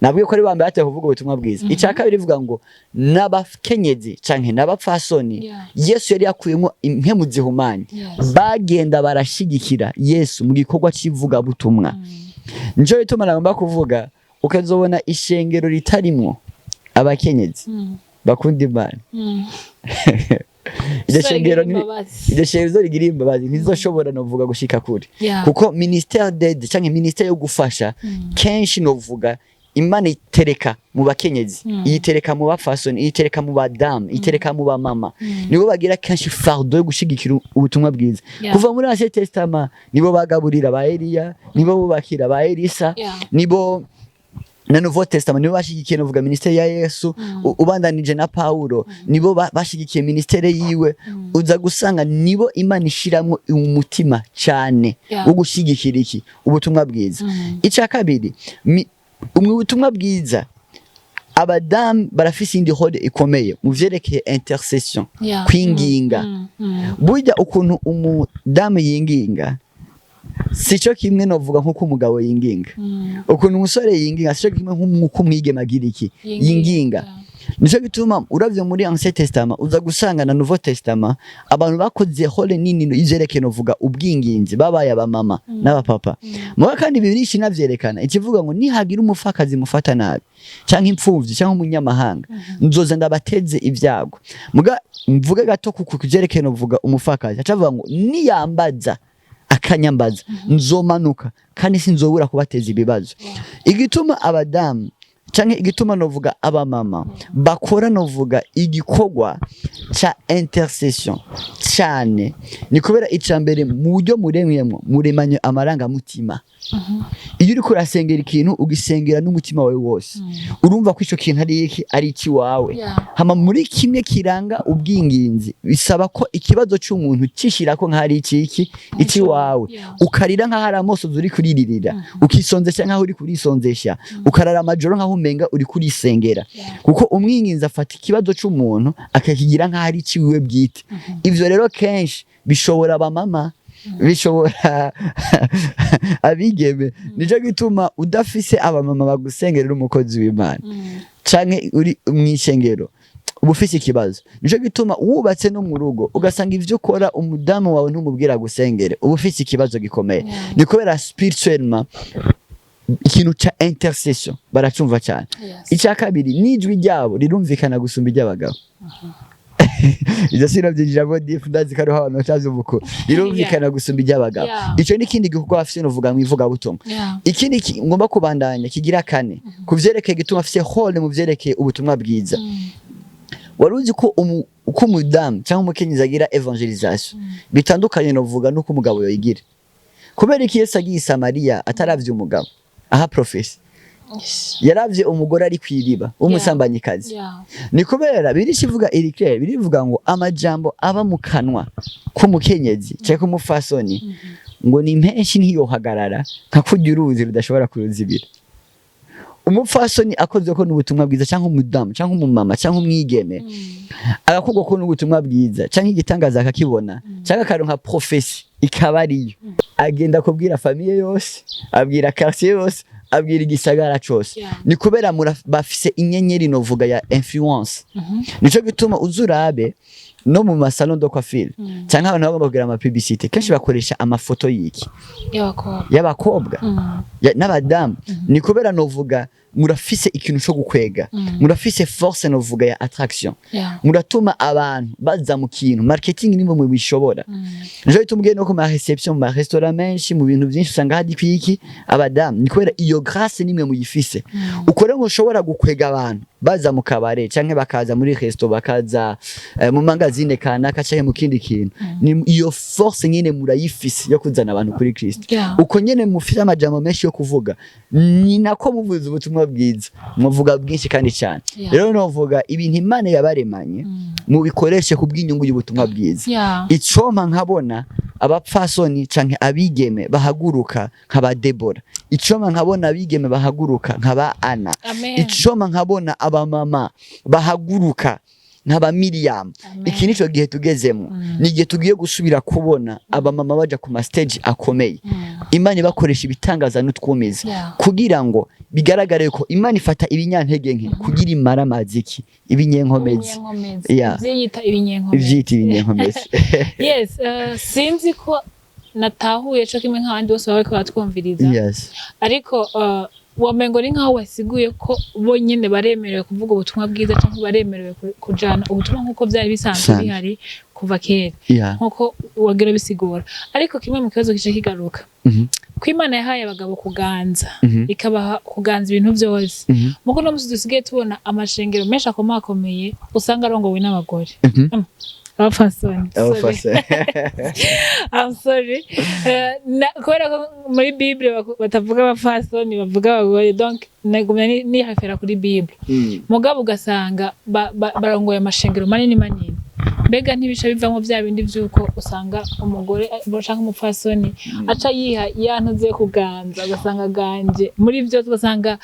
Nabwiye ko ari ba mbere batewe kuvuga ubutumwa bwiza. Icya kabiri ivuga ngo n'abakenyezi canke n'abapfasoni Yesu yari yakuyemo impemu zihumanye, bagenda barashigikira Yesu mu gikorwa c'ivugabutumwa. Nico gituma nagomba kuvuga ukazobona ishengero ritarimwo abakenyezi bakunda Imana, iryo shengero imbabazi. Iryo shengero rigira imbabazi ntizoshobora novuga gushika kure, kuko ministère d'aide canke ministère yo gufasha kenshi novuga Imana itereka mu bakenyezi, iyitereka mu bafasoni, iyitereka mu badamu, itereka mu bamama. Nibo bagira kenshi fardeau yo gushigikira ubutumwa bwiza. Kuva muri Ancien Testament nibo bagaburira ba Eliya, nibo bubakira ba Elisa, nibo na Nouveau Testament nibo bashigikiye novuga ministère ya Yesu. Ubandanije na Paulo, nibo bashigikiye ministère yiwe. Uza gusanga nibo Imana ishiramwo umutima cyane wo gushigikira iki? Ubutumwa bwiza. Icya kabiri, mu butumwa bwiza abadamu barafise indi rôle ikomeye mu vyerekeye intercession, kwinginga. Burya ukuntu umudamu yinginga sico kimwe novuga nk'uko umugabo yinginga. Ukuntu umusore yinginga sico kimwe nk'uko umwigeme agira iki? Yinginga. Nico gituma uravye muri Ancien Testament uza gusanga na Nouveau Testament abantu bakoze rôle nini ivyerekeye novuga ubwinginzi babaye abamama n'abapapa. Muga kandi Bibiliya inavyerekana ikivuga ngo nihagira umupfakazi mufata nabi canke impfuvyi canke umunyamahanga, nzoza ndabateze ibyago. Muga mvuge gato kuko kuvyerekeye novuga umupfakazi, acavuga ngo niyambaza akanyambaza nzomanuka kandi sinzobura kubateza ibibazo. Igituma abadamu Canke igituma novuga abamama bakora novuga igikorwa ca intercession cane, ni kubera ica mbere, mu buryo muremwemwo, muremanye amarangamutima. Iyo uriko urasengera ikintu, ugisengera n'umutima wawe wose, urumva ko ico kintu ari iki, ari ikiwawe. Hama muri kimwe kiranga ubwinginzi, bisaba ko ikibazo c'umuntu cishirako nk'ari ikiki, ikiwawe. Ukarira nk'aho ari amosozi uri kuririra, ukisonzesha nk'aho uri kurisonzesha, ukarara amajoro nk'aho umenga uri kurisengera. Kuko umwinginzi afata ikibazo c'umuntu akakigira nk'aho ari iciwiwe bwite. Ivyo rero kenshi bishobora abamama, bishobora abigeme. Nico gituma udafise abamama bagusengerera, umukozi w'Imana canke uri mw'ishengero, uba ufise ikibazo. Nico gituma wubatse no mu rugo, ugasanga ivyo ukora umudamu wawe ntumubwira gusengere, uba ufise ikibazo gikomeye. Ni kubera spirituellement ikintu ca intercession baracumva cyane. Icya kabiri, n'ijwi ryabo rirumvikana gusumba iry'abagabo. Ibyo sinabyinjiramo deep, ndazi ko hariho abantu batavyumva uko rirumvikana gusumba iry'abagabo. Ico ni ikindi gikorwa bafise novuga mu ivugabutumwa. Ikindi ngomba kubandanya kigira kane ku vyerekeye igituma afise rôle mu vyerekeye ubutumwa bwiza. Wari uzi ko uko umudamu cyangwa umukenyezi agira évangélisation bitandukanye novuga n'uko umugabo yoyigira? Kubera iki Yesu agiye i Samariya ataravye umugabo aha prophétie? Yaravye umugore ari kw'iriba w'umusambanyikazi. Ni kubera birikivuga iri clair, birivuga ngo amajambo aba mu kanwa k'umukenyezi cyangwa k'umufasoni ngo ni menshi, ntiyohagarara, nka kurya uruzi rudashobora kuruzibira. Umupfasoni akoze ko n'ubutumwa bwiza, cyangwa umudamu cyangwa umumama cyangwa umwigeme agakorwa ko n'ubutumwa bwiza, cyangwa igitangaza akakibona, cyangwa akaronka prophétie ikaba ariyo, agenda kubwira famille yose, abwira quartier yose, abwira igisagara cose. Ni kubera bafise inyenyeri novuga ya influence. Nico gituma uzurabe no mu ma salon de coiffure cyangwa abantu bagomba kugira ama publicité, kenshi bakoresha amafoto y'iki? Y'abakobwa. Y'abakobwa n'abadamu. Ni kubera novuga murafise ikintu co gukwega, murafise force novuga ya attraction. Muratuma abantu baza mu kintu, marketing nimwe mubishobora. Nico gituma ugiye no ku ma réception, mu ma restaurant menshi, mu bintu byinshi, usanga hari kwiki? Abadamu. Ni kubera iyo grâce nimwe muyifise. Uko rero mushobora gukwega abantu baza mu kabare, canke bakaza muri resto, bakaza mu mangazine kanaka canke mu kindi kintu. Ni iyo force nyine murayifise yo kuzana abantu kuri Kristo. Uko nyene mufise amajambo menshi yo kuvuga, ni nako muvuze ubutumwa bwiza muvuga bwinshi kandi cyane. Rero novuga ibintu Imana yabaremanye mubikoreshe ku bw'inyungu y'ubutumwa bwiza. Icompa nkabona abapfasoni canke abigeme bahaguruka nk'aba Debora, icompa nkabona abigeme bahaguruka nk'aba Ana. Amen. Icompa nkabona abamama bahaguruka nk'aba Miriam. Amen. Iki nico gihe tugezemo. Ni igihe tugiye gusubira kubona abamama baja ku ma stage akomeye, Imana ibakoresha ibitangaza n'utwumiza, kugira ngo bigaragare ko Imana ifata ibinyantege nke kugira imara amaziki ibinyenkomezi. Ibinyenkomezi. Ivyiyita ibinyenkomezi. Ivyita ibinyenkomezi. Yes, sinzi ko natahuye co kimwe nk'abandi bose baba bariko baratwumviriza. Ariko wamengo ni nkaho wasiguye ko bo nyene baremerewe kuvuga ubutumwa bwiza, canke baremerewe kujana ubutumwa nk'uko vyari bisanzwe Sanzwe. bihari kuva kera, nk'uko wagira bisigura. Ariko kimwe mu kibazo kica kigaruka, ko Imana yahaye abagabo kuganza, ikabaha kuganza ibintu vyose, muko no musi dusigaye tubona amashengero menshi akomakomeye usanga arongowe n'abagore. Abapfasoni. Sorry. Abafasoni. I'm sorry. Kubera ko muri Bible batavuga abapfasoni, bavuga abagore, donc nagumya nirefera kuri Bible. Mugabo ugasanga barongoye amashengero manini manini. Mbega ntibica bivamwo vya bindi vy'uko usanga umugore canke umupfasoni aca yiha yantuze kuganza, ugasanga aganje muri vyose, ugasanga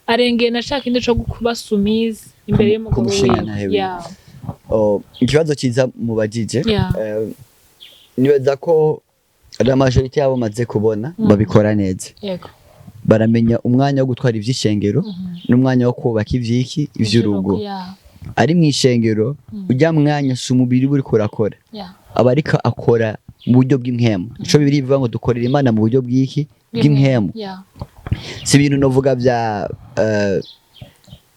arengeye na ca kindi co kuba soumise imbere y'umugabo Kumushinga wiwe? ntahe wiwe. Oh, ikibazo ciza mubajije. Nibaza ko la majorité yabo maze kubona babikora neza. Baramenya umwanya wo gutwara ivy'ishengero n'umwanya wo kubaka ivyiki, ivy'urugo. Ari mw'ishengero, ujya mwanya si umubiri uba uriko urakora, aba ariko akora mu buryo bw'impwemu. Ico Bibiliya ivuga ngo dukorera Imana mu buryo bw'iki? Bw'impwemu. Si ibintu novuga vya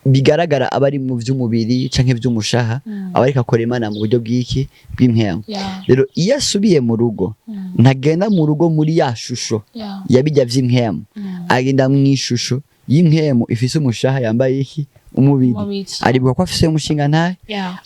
bigaragara aba ari mu vy'umubiri canke vy'umushaha. Aba ariko akora Imana mu buryo bw'iki? Bw'impwemu. Rero iyo asubiye mu rugo, ntagenda mu rugo muri ya shusho yabijya vy'impwemu. Agenda mu ishusho Y'impwemu ifise umushaha yambaye iki? Umubiri. Umubiri. Aribuka ko afise umushinga ntahe,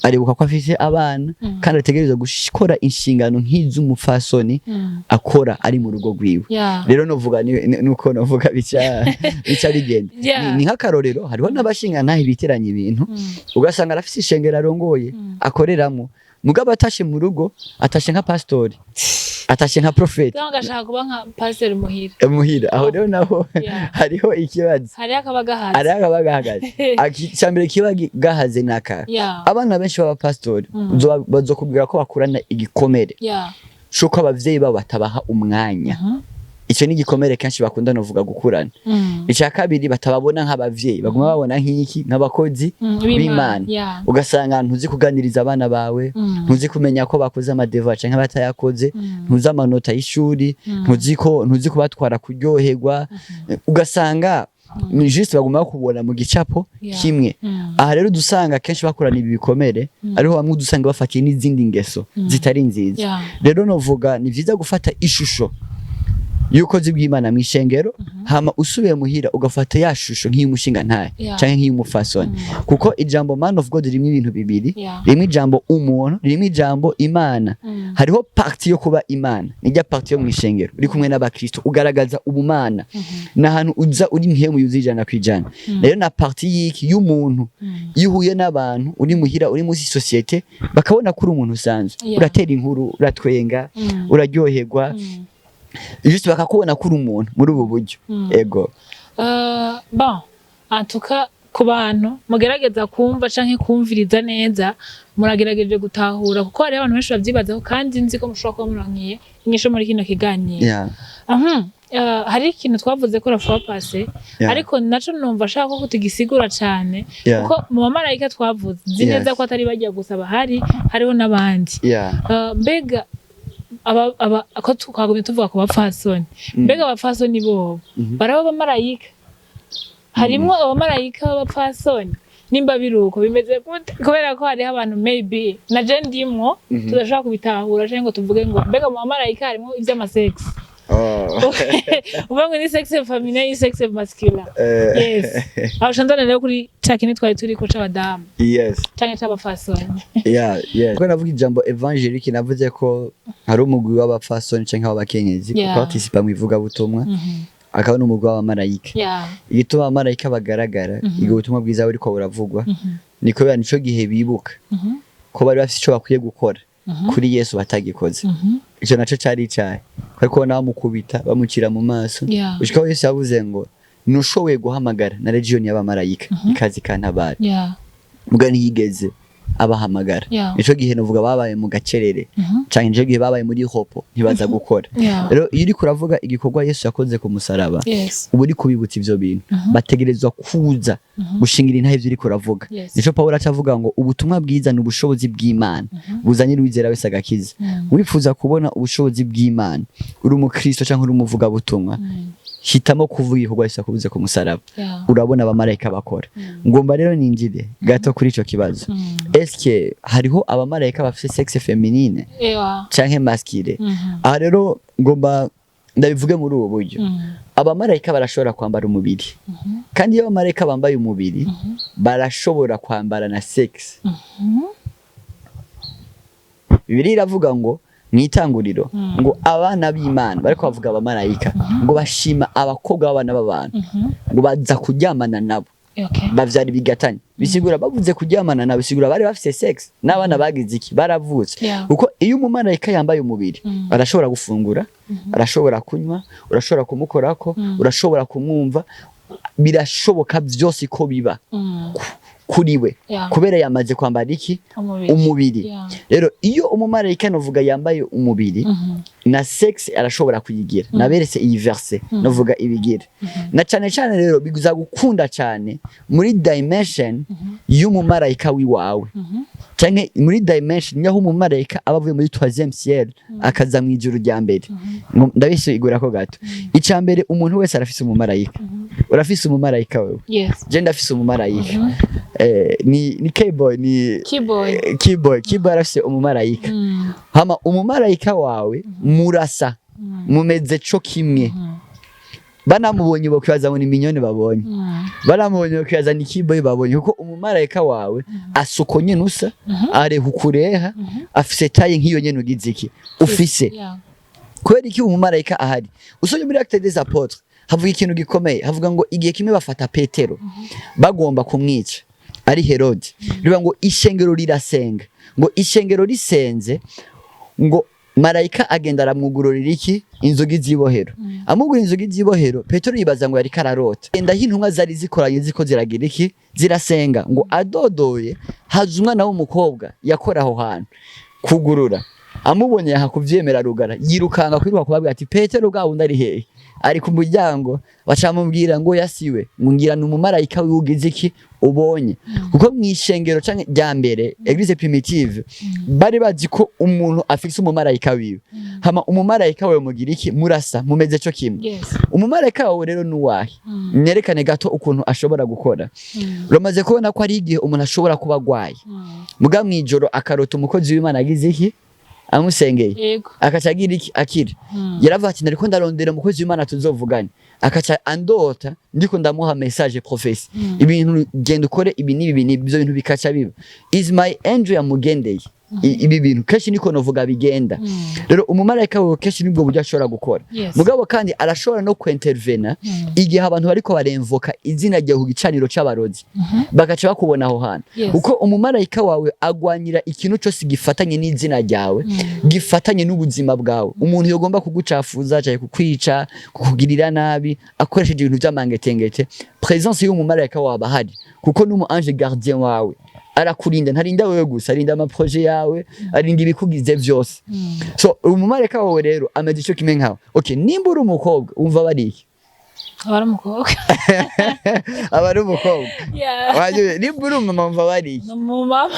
aribuka ko afise abana, kandi ategerezwa gukora inshingano nk'iz'umupfasoni akora ari mu rugo rwiwe. Rero novuga nuko novuga bica bigenda. Ni nk'akarorero, hariho n'abashinga ntahe biteranya ibintu, ugasanga arafise ishengero arongoye, akoreramo, mugabo atashe mu rugo atashe nka pastori, atashe nka profeti. Cyangwa agashaka kuba nka pasiteri muhira. Muhira aho rero naho hariho ikibazo. Hariho akaba gahaze. Hariho akaba gahagaze. Icambere kiba gahaze naka, abana benshi b'abapasitori bazokubwira ko bakurana igikomere c'uko abavyeyi babo batabaha umwanya. Ico ni igikomere kenshi bakunda novuga gukurana. Ica kabiri, batababona nk'abavyeyi, baguma babona nk'iki? Nk'abakozi b'Imana. Ugasanga ntuzi kuganiriza abana bawe, ntuzi kumenya ko bakoze ama devoirs canke batayakoze, ntuzi amanota y'ishuri, ntuzi kubatwara kuryoherwa, ugasanga ni juste baguma bakubona mu gicapo kimwe. Aha rero dusanga kenshi bakorana ibi bikomere, ariho bamwe udusanga bafatiye n'izindi ngeso zitari nziza. Rero novuga ni vyiza gufata ishusho y'ubukozi bw'Imana mw'ishengero, hama usubiye muhira ugafata ya shusho nk'iy'umushinga ntahe canke nk'iy'umufasoni, kuko ijambo man of God ririmo ibintu bibiri: ririmo ijambo umuntu, ririmo ijambo Imana. Hariho partie yo kuba Imana, nijya partie yo mw'ishengero uri kumwe n'abakristo, ugaragaza ubumana, ni ahantu uza uri mpemu yuzuye 100%. Rero na partie y'iki? Y'umuntu. Iyo uhuye n'abantu uri muhira, uri muri société, bakabona ko uri umuntu usanzwe, uratera inkuru, uratwenga, uraryoherwa, juste bakakubona ko uri umuntu muri ubu buryo. Ego. Bon, en tout cas ku bantu mugerageza kumva canke kumviriza neza, muragerageje gutahura, kuko hariho abantu benshi bavyibazaho, kandi nzi ko mushobora kuba muronkiye inyishu muri kino kiganiro. Hari ikintu twavuze ko la fois passée, ariko naco numva ashaka ko tugisigura cane, kuko mu bamarayika twavuze, nzi neza ko atari bajya gusa bahari, hariho n'abandi. Mbega aba ko twagumye tuvuga ku bapfasoni, mbega abapfasoni bobo baraba abamarayika? Harimwo abamarayika b'abapfasoni? Nimba biruko bimeze gute? Kubera ko hariho abantu, maybe na je ndimwo, tudashobora kubitahura canke ngo tuvuge ngo mbega mu bamarayika harimwo ivy'ama sexe? Uvuga ngo ni sexe féminin, ni sexe masculin. Yes, aho shanzana rero kuri ca kintu twari turiko c'abadamu canke c'abapfasoni. Yeah. Ko navuga ijambo évangélique, navuze ko hari umugwi w'abapfasoni canke w'abakenyezi uparticipa mu ivugabutumwa, akaba n'umugwi w'abamarayika. Igituma abamarayika bagaragara igihe ubutumwa bwiza buriko buravugwa ni kubera nico gihe bibuka ko bari bafise ico bakwiye gukora kuri Yesu batagikoze. Ico naco cari icahe? Ariko kubona bamukubita, bamucira mu maso, gushika aho Yesu yavuze ngo nushoboye guhamagara na legiyoni y'abamarayika ikaza ikantabara, muga ntiyigeze abahamagara. Nico gihe novuga babaye mu gacerere, canke nico gihe babaye muri repos, ntibaza gukora. Rero iyo uriko uravuga igikorwa Yesu yakoze ku musaraba, uba uri kubibutsa ivyo bintu, bategerezwa kuza gushingira intahe ivyo uriko uravuga. Nico Pawulo aca avuga ngo ubutumwa bwiza ni ubushobozi bw'Imana buzanira uwizera wese agakiza. Wifuza kubona ubushobozi bw'Imana, uri umukristo canke uri umuvugabutumwa, hitamo kuvuga igikorwa Yesu yakoze ku musaraba, urabona abamarayika bakora. Ngomba rero ninjire gato kuri ico kibazo: eske hariho abamarayika bafise sexe féminine canke masculine? Aha rero ngomba ndabivuge muri ubu buryo: abamarayika barashobora kwambara umubiri, kandi iyo abamarayika bambaye umubiri, barashobora kwambara na sexe. Bibiliya iravuga ngo mu itanguriro ngo abana b'Imana, bariko bavuga abamarayika, ngo bashima abakobwa b'abana b'abantu, ngo baza kuryamana nabo, bavyara ibigatanya. Bisigura bavuze kuryamana nabo, bisigura bari bafise sex n'abana bagize iki? Baravutse. Kuko iyo umumarayika yambaye umubiri, arashobora gufungura, arashobora kunywa, urashobora kumukorako, urashobora kumwumva, birashoboka vyose ko biba kuri we, kubera yamaze kwambara iki? Umubiri. Umubiri. Rero iyo umumarayika novuga yambaye umubiri, na sex arashobora kuyigira. Naberetse iyi verse novuga ibigira na cane cane. Rero biguza gukunda cane muri dimension y'umumarayika wiwawe, canke muri dimension yaho umumarayika aba avuye muri troisième ciel akaza mu ijuru rya mbere. Ndabisigurako gato. Ica mbere, umuntu wese arafise umumarayika. Urafise umumarayika wewe? Yes. Je ndafise umumarayika, ni Keyboy, ni Keyboy. Keyboy arafise umumarayika. Hama umumarayika wawe murasa, mumeze co kimwe. Banamubonye bokwibaza ngo ni Mignone babonye, banamubonye bakwibaza ni Kiboy babonye, kuko umumarayika wawe asuko nyene usa, areha ukureha, afise taille nk'iyo nyene ugize iki ufise. Kubera iki umumarayika ahari? Usomye muri Actes des Apôtres, havuga ikintu gikomeye. Havuga ngo igihe kimwe bafata Petero bagomba kumwica, ari Herode. Bivuga ngo ishengero rirasenga, ngo ishengero risenze, ngo marayika agenda aramwugururira iki? Inzugi z'ibohero. Amugura inzugi z'ibohero, Petero yibaza ngo yariko ararota. Genda aho intumwa zari zikoranye ziko ziragira iki? Zirasenga. Ngo adodoye, haza umwana w'umukobwa yakora aho hantu kugurura. Amubonye aha kuvyemera, rugara yirukanga kwiruka kubabwira ati: "Petero bwa wundi ari hehe? Ari ku muryango." Bacamubwira ngo yasiwe, ngo ngira ni umumarayika wiugize iki? Ubonye. Kuko mw'ishengero canke rya mbere, église primitive, bari bazi ko umuntu afise umumarayika wiwe. Hama umumarayika wawe mugira iki? Murasa, mumeze co kimwe. Umumarayika wawe rero nuwahe? Nerekane gato ukuntu ashobora gukora. Uramaze kubona ko ari igihe umuntu ashobora kuba agwaye, muga mw'ijoro akarota umukozi w'Imana agize iki? Amusengeye. Akaca agira iki? Akira. Yaravuga ati: "Nariko ndarondera umukozi w'Imana tuzovugane, akaca andota ndiko ndamuha message, prophétie, ibintu genda ukore ibi n'ibi n'ibi, ibyo bintu bikaca biba." Is my angel yamugendeye. Ibi bintu kenshi niko novuga bigenda. Rero umumarayika wawe kenshi nibwo buryo ashobora gukora. Mugabo kandi arashobora no kwintervena igihe abantu bariko baremvoka izina ryawe ku gicaniro c'abarozi, bagaca bakubona aho hantu. Kuko umumarayika wawe agwanyira ikintu cyose gifatanye n'izina ryawe, gifatanye n'ubuzima bwawe. Umuntu yogomba kugucafuza cyangwa kukwica, kukugirira nabi akoresheje ibintu by'amangetengete, présence y'umumarayika wawe ahari, kuko n'umu ange gardien wawe arakurinda. Ntarinda wewe gusa, arinda ama projets yawe, arinda ibikugize vyose. So umumarayika wawe rero ameze ico kimwe nkawe. Okay, nimba uri umukobwa, wumva bari iki? Aba ari umukobwa. Aba ari umukobwa. Nimba uri umumama, wumva bari iki? Ni umumama.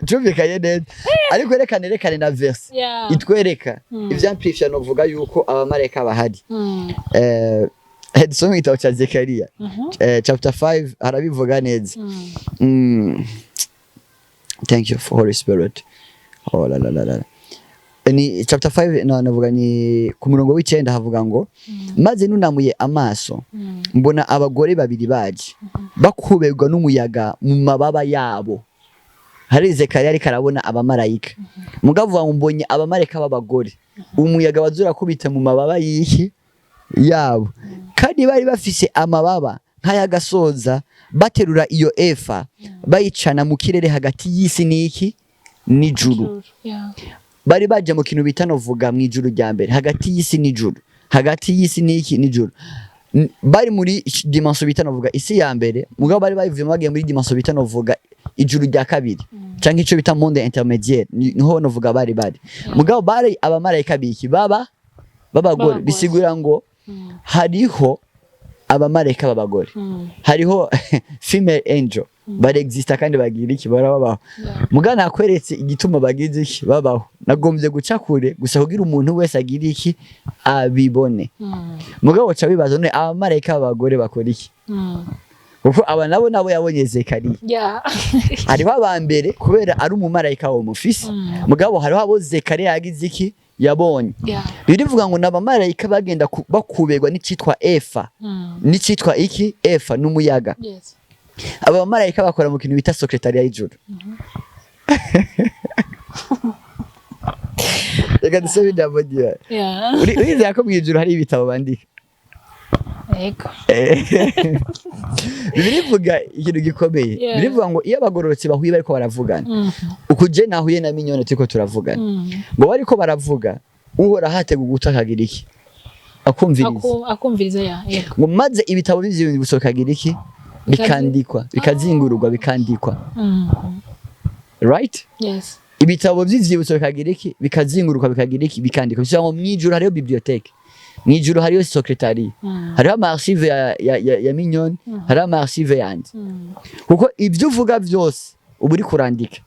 Cumvikanye neza, ariko reka nerekane na verse itwereka ivyamplifya. Novuga yuko abamarayika bahari. Dusome igitabo ca Zekariya, chapter 5, harabivuga neza. Thank you for Holy Spirit. Oh la la la la. Ni chapter 5, no, navuga ni ku murongo w'icenda. Havuga ngo: "Maze nunamuye amaso, mbona abagore babiri baje bakuberwa n'umuyaga mu mababa yabo." Hari Zekariya ariko arabona abamarayika, mugabo avuga ngo: "Mbonye abamarayika b'abagore, umuyaga waza urakubita mu mababa y'iki? Yabo. Kandi bari bafise amababa nk'ay'agasoza, baterura iyo efa, bayicana mu kirere hagati y'isi n'iki? N'ijuru." Bari baje mu kintu bita novuga mu ijuru rya mbere, hagati y'isi n'ijuru, hagati y'isi n'iki? N'ijuru. Bari muri dimension bita novuga isi ya mbere, mugabo bari bayivuyemo bagiye muri dimension bita novuga ijuru rya kabiri, canke ico bita monde intermédiaire. Niho novuga bari. Mugabo bari abamarayika biki? Baba b'abagore. B'abagore. Bisigura ngo hariho abamarayika b'abagore, hariho female angel, barexista kandi bagira iki? Barababaho. Muga nakweretse igituma bagize iki? Babaho. Nagombye guca kure gusa kugira umuntu wese agira iki? Abibone. Mugabo waca wibaza: none abamarayika b'abagore bakora iki? Kuko aba nabo yabonye Zekariya. Hariho aba mbere kubera ari umumarayika wo mufise, mugabo hariho abo Zekariya yagize iki? Yabonye. Birivuga ngo n'abamarayika bagenda bakuberwa n'icitwa efa. N'icitwa iki? Efa n'umuyaga. Aba bamarayika bakora mu kintu bita secrétariat y'ijuru. Reka dusome ijambo ryawe. Urizera ko mw'ijuru hari ibitabo bandika? Yego. Bibiliya ivuga ikintu gikomeye. Bibiliya ivuga ngo iyo abagororotsi bahuye bariko baravugana, uku je nahuye na Mignone turiko turavugana, ngo bariko baravuga, Uhoraho atega ugutwi akagira iki? Akumviriza. Akumviriza, ya, yego. Ngo maze ibitabo by'ivyo bikagira iki? Bikandikwa, bikazingururwa, bikandikwa. Right? Yes. Ibitabo by'ivyibutso bikagira iki? Bikazinguruka, bikagira iki? Bikandikwa. Bivuga ngo mw'ijuru hariho bibliothèque, mw'ijuru hariho secrétariat, hariho ama archive ya Mignone, hariho ama archive yanje, kuko ibyo uvuga byose uba uri kurandika.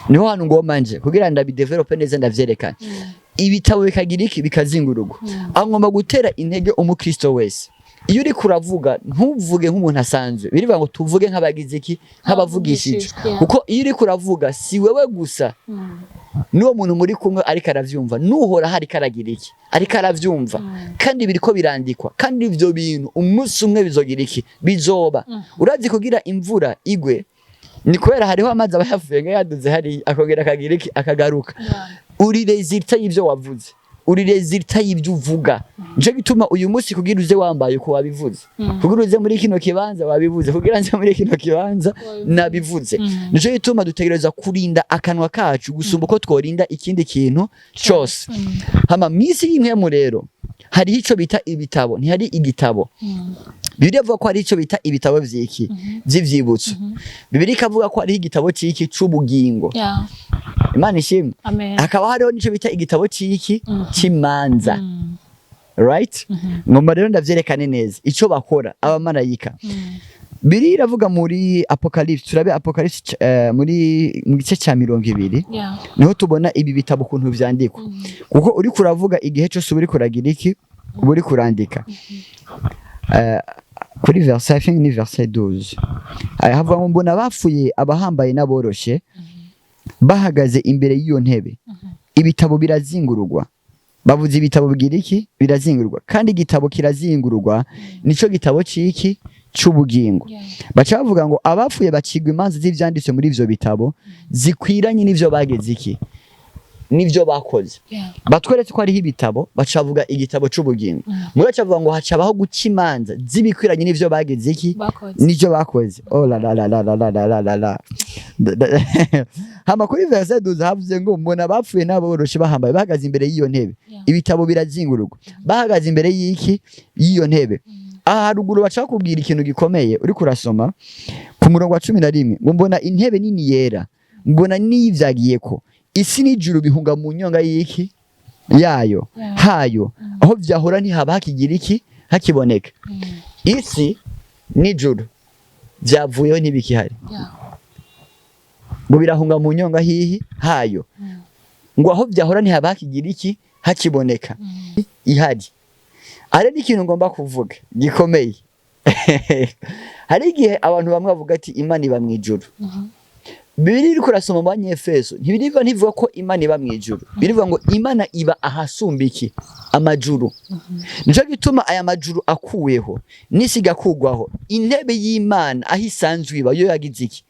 Niho hantu ngomba nje kugira ndabidevelope neza, ndavyerekana. Ibitabo bikagira iki? Bikazingururwa. Aho ngomba gutera intege umukristo wese. Iyo uriko uravuga, ntuvuge nk'umuntu asanzwe. Birivuga ngo tuvuge nk'abagize iki? Nk'abavugishije. Nk'abavugishijwe, yeah. Kuko iyo uriko uravuga, si wewe gusa, n'uwo muntu muri kumwe ariko aravyumva, nuhora ariko aragira iki? Ariko aravyumva. Kandi biriko birandikwa, kandi ivyo bintu umunsi umwe bizogira iki? Bizoba. Urazi, kugira imvura igwe ni kubera hariho amazi aba yavuye nga yaduze hariya, akongera akagira iki? Akagaruka. Uri résultat y'ivyo wavuze, uri résultat y'ivyo uvuga. Nico gituma uyu munsi kugira uze wambaye uko, wabivuze. Kugira uze muri kino kibanza, wabivuze. Kugira nze muri kino kibanza, Wabivuze. nabivuze. Nico gituma dutegereza kurinda akanwa kacu gusumba uko tworinda ikindi kintu cose. Hama misi y'impwemu rero hariho ico bita ibitabo, ntihari igitabo. Bibiliya ivuga ko hari ico bita ibitabo vy'iki? Vy'ivyibutso. Bibiliya ikavuga ko hariho igitabo c'iki? C'ubugingo. Imana ishimwe. Amen. Hakaba hariho n'ico bita igitabo c'iki? C'imanza. Right, ngomba rero ndavyerekane neza ico bakora abamarayika. Bibiliya iravuga muri Apocalypse, turabe Apocalypse, muri mu gice ca 20. Niho tubona ibi bitabo ukuntu vyandikwa, kuko uriko uravuga igihe cyose uba uriko uragira iki? Uba uriko urandika. Kuri verset, I think ni verset 12, havuga ngo: "Mbona abapfuye, abahambaye n'aboroshe, bahagaze imbere y'iyo ntebe, ibitabo birazingururwa." Bavuze ibitabo bigira iki? Birazingururwa. Kandi igitabo kirazingururwa nico gitabo ciki? C'ubugingo. Baca bavuga ngo abapfuye bacigwa imanza z'ivyanditswe muri ivyo bitabo zikwiranye n'ivyo bageze iki? N'ivyo bakoze. Batweretse ko hariho ibitabo, baca bavuga igitabo c'ubugingo. Muri baca bavuga ngo hacabaho guca imanza z'ibikwiranye n'ivyo bageze iki? Bakoze. N'ivyo bakoze. Oh la la la la la la la la la la. Hama kuri verset 12 havuze ngo: "Mbona abapfuye n'aboroshe bahambaye bahagaze imbere y'iyo ntebe, ibitabo birazingururwa." Bahagaze imbere y'iki? Y'iyo ntebe. Aha haruguru baca bakubwira ikintu gikomeye. Uriko urasoma ku murongo wa 11 ngo: "Mbona intebe nini yera, mbona n'iyivyagiyeko, isi n'ijuru bihunga mu nyonga y'iki? Yayo." Hayo aho vyahora ntihaba hakigira iki? Hakiboneka. Isi n'ijuru vyavuyeho, ntibikihari. Ngo birahunga mu nyonga hihi? Hayo. Ngo aho vyahora ntihaba hakigira iki? Hakiboneka. Ihari. Hari n'ikintu ngomba kuvuga gikomeye. Hari igihe abantu bamwe bavuga ati Imana iba mw'ijuru. Bibiliya iriko urasoma mu Banyefeso, ntibiriva, ntivuga ko Imana iba mw'ijuru. Birivuga ngo Imana iba ahasumba iki? Amajuru. Nico gituma aya majuru akuweho n'isi igakugwaho, intebe y'Imana aho isanzwe iba yo yagize iki?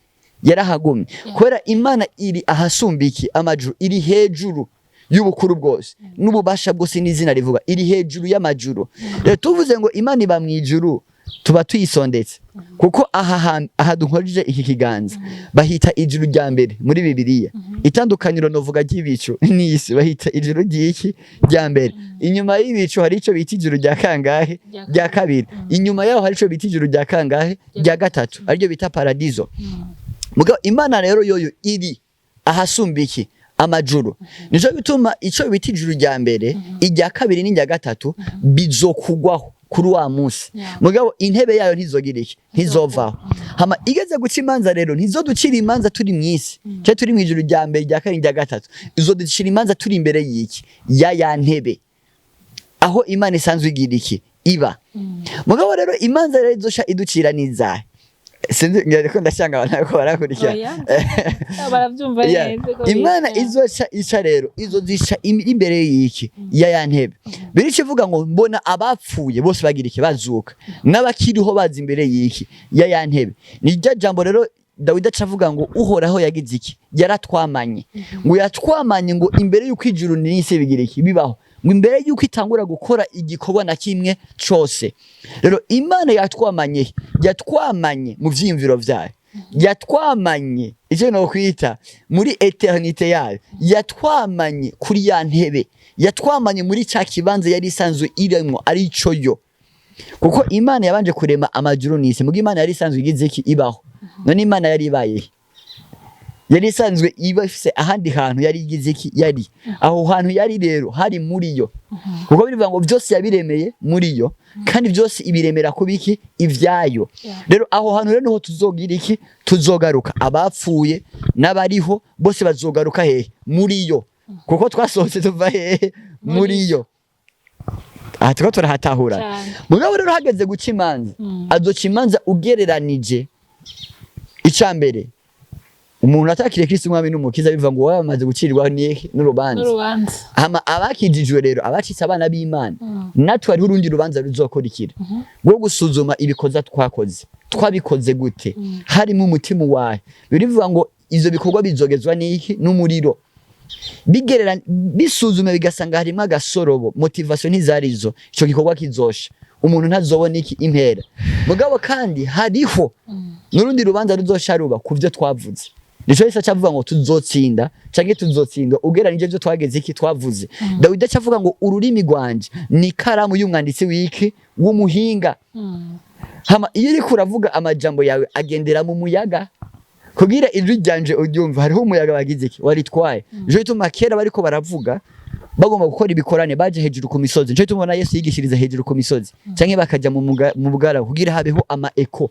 Yarahagumye. Kubera Imana iri ahasumba iki? Amajuru. Iri hejuru y'ubukuru bwose n'ububasha bwose n'izina rivuga, iri hejuru y'amajuru. Rero tuvuze ngo Imana iba mw'ijuru, tuba tuyisondetse, kuko aha aha dukojeje iki kiganza bahita ijuru rya mbere muri Bibiliya. Itandukaniro novuga ry'ibicu n'isi, bahita ijuru ry'iki? Rya mbere. Inyuma y'ibicu hari ico bita ijuru rya kangahe? Rya kabiri. Inyuma yaho hari ico bita ijuru rya kangahe? Rya gatatu, ariryo bita paradizo. Mugabo Imana rero yoyo iri ahasumba iki? Amajuru. Nico bituma ico bita ijuru rya mbere, irya kabiri n'irya gatatu bizokugwaho kuri wa munsi. Mugabo intebe yayo ntizogira iki? Ntizovaho. Hama igeze guca imanza rero, ntizoducira imanza turi mw'isi cyangwa turi mw'ijuru rya mbere, rya kabiri, rya gatatu. Izoducira imanza turi imbere y'iki? Ya ntebe aho Imana isanzwe igira iki? Iba. Mugabo rero imanza rero izosha iducira n'izahe? Sinzi, ngira ko ndashanga abantu ko barakurikira. Oya. Barabyumva neza ko Imana bica. izoca ica rero izozica imbere y'iki? Ya ntebe. Birica ivuga ngo: "Mbona abapfuye bose bagira iki? Bazuka, n'abakiriho baza imbere y'iki? Ya ntebe." Ni rya jambo rero Dawidi aca avuga ngo Uhoraho yagize iki? Yaratwamanye. Ngo yatwamanye ngo imbere y'uko ijuru n'isi bigira iki? Bibaho, ngo imbere y'uko itangura gukora igikorwa na kimwe cose. Rero Imana yatwamanye, yatwamanye mu vyiyumviro vyayo, yatwamanye icyo nokwita muri éternité yayo, yatwamanye kuri ya ntebe, yatwamanye muri ca kibanza yari isanzwe iremwo, arico yo. Kuko Imana yabanje kurema amajuru n'isi, mugo Imana yari isanzwe igize iki? Ibaho. None Imana yari ibaye, yari isanzwe iba ifise ahandi hantu yari igize iki? Yari aho hantu yari rero hari muri yo, kuko birivuga ngo byose yabiremeye muri yo, kandi byose ibiremera kuba iki? Ivyayo. Rero aho hantu rero niho tuzogira iki? Tuzogaruka. Abapfuye n'abariho bose bazogaruka hehe? Muri yo. Kuko twasohotse tuva hehe? Muri yo. Aha turiko turahatahura. Cane. Mugabo rero hageze guca imanza, azoca imanza ugereranije. Ica mbere, umuntu atakiriye Kristo umwami n'umukiza, bivuga ngo wamaze gucirirwaho n'iki? N'urubanza. N'urubanza. Hama abakijijwe rero, abacitse abana b'Imana, natwe hariho urundi rubanza ruzokurikira rwo gusuzuma ibikorwa twakoze, twabikoze gute, harimo umutima wahe. Birivuga ngo ivyo bikorwa bizogezwa n'iki? N'umuriro. Bigerera bisuzume, bigasanga harimo agasorobo, motivation ntizarizo, ico gikorwa kizosha, umuntu ntazobona iki? Impera. Mugabo kandi hariho n'urundi rubanza ruzosha ruba ku vyo twavuze. Nico Yesu acavuga ngo tuzotsinda canke tuzotsindwa ugereranije ivyo twageze iki? Twavuze. Dawidi acavuga ngo ururimi rwanje ni ikaramu y'umwanditsi w'iki? W'umuhinga. Hama iyo uriko uravuga, amajambo yawe agendera mu muyaga. Kugira ijwi ryanje uryumva, hariho umuyaga wagize iki? Waritwaye. Nico gituma kera bariko baravuga, bagomba gukora ibikorane, baje hejuru ku misozi. Nico gituma ubona Yesu yigishiriza hejuru ku misozi canke bakaja mu bugara kugira habeho ama echo,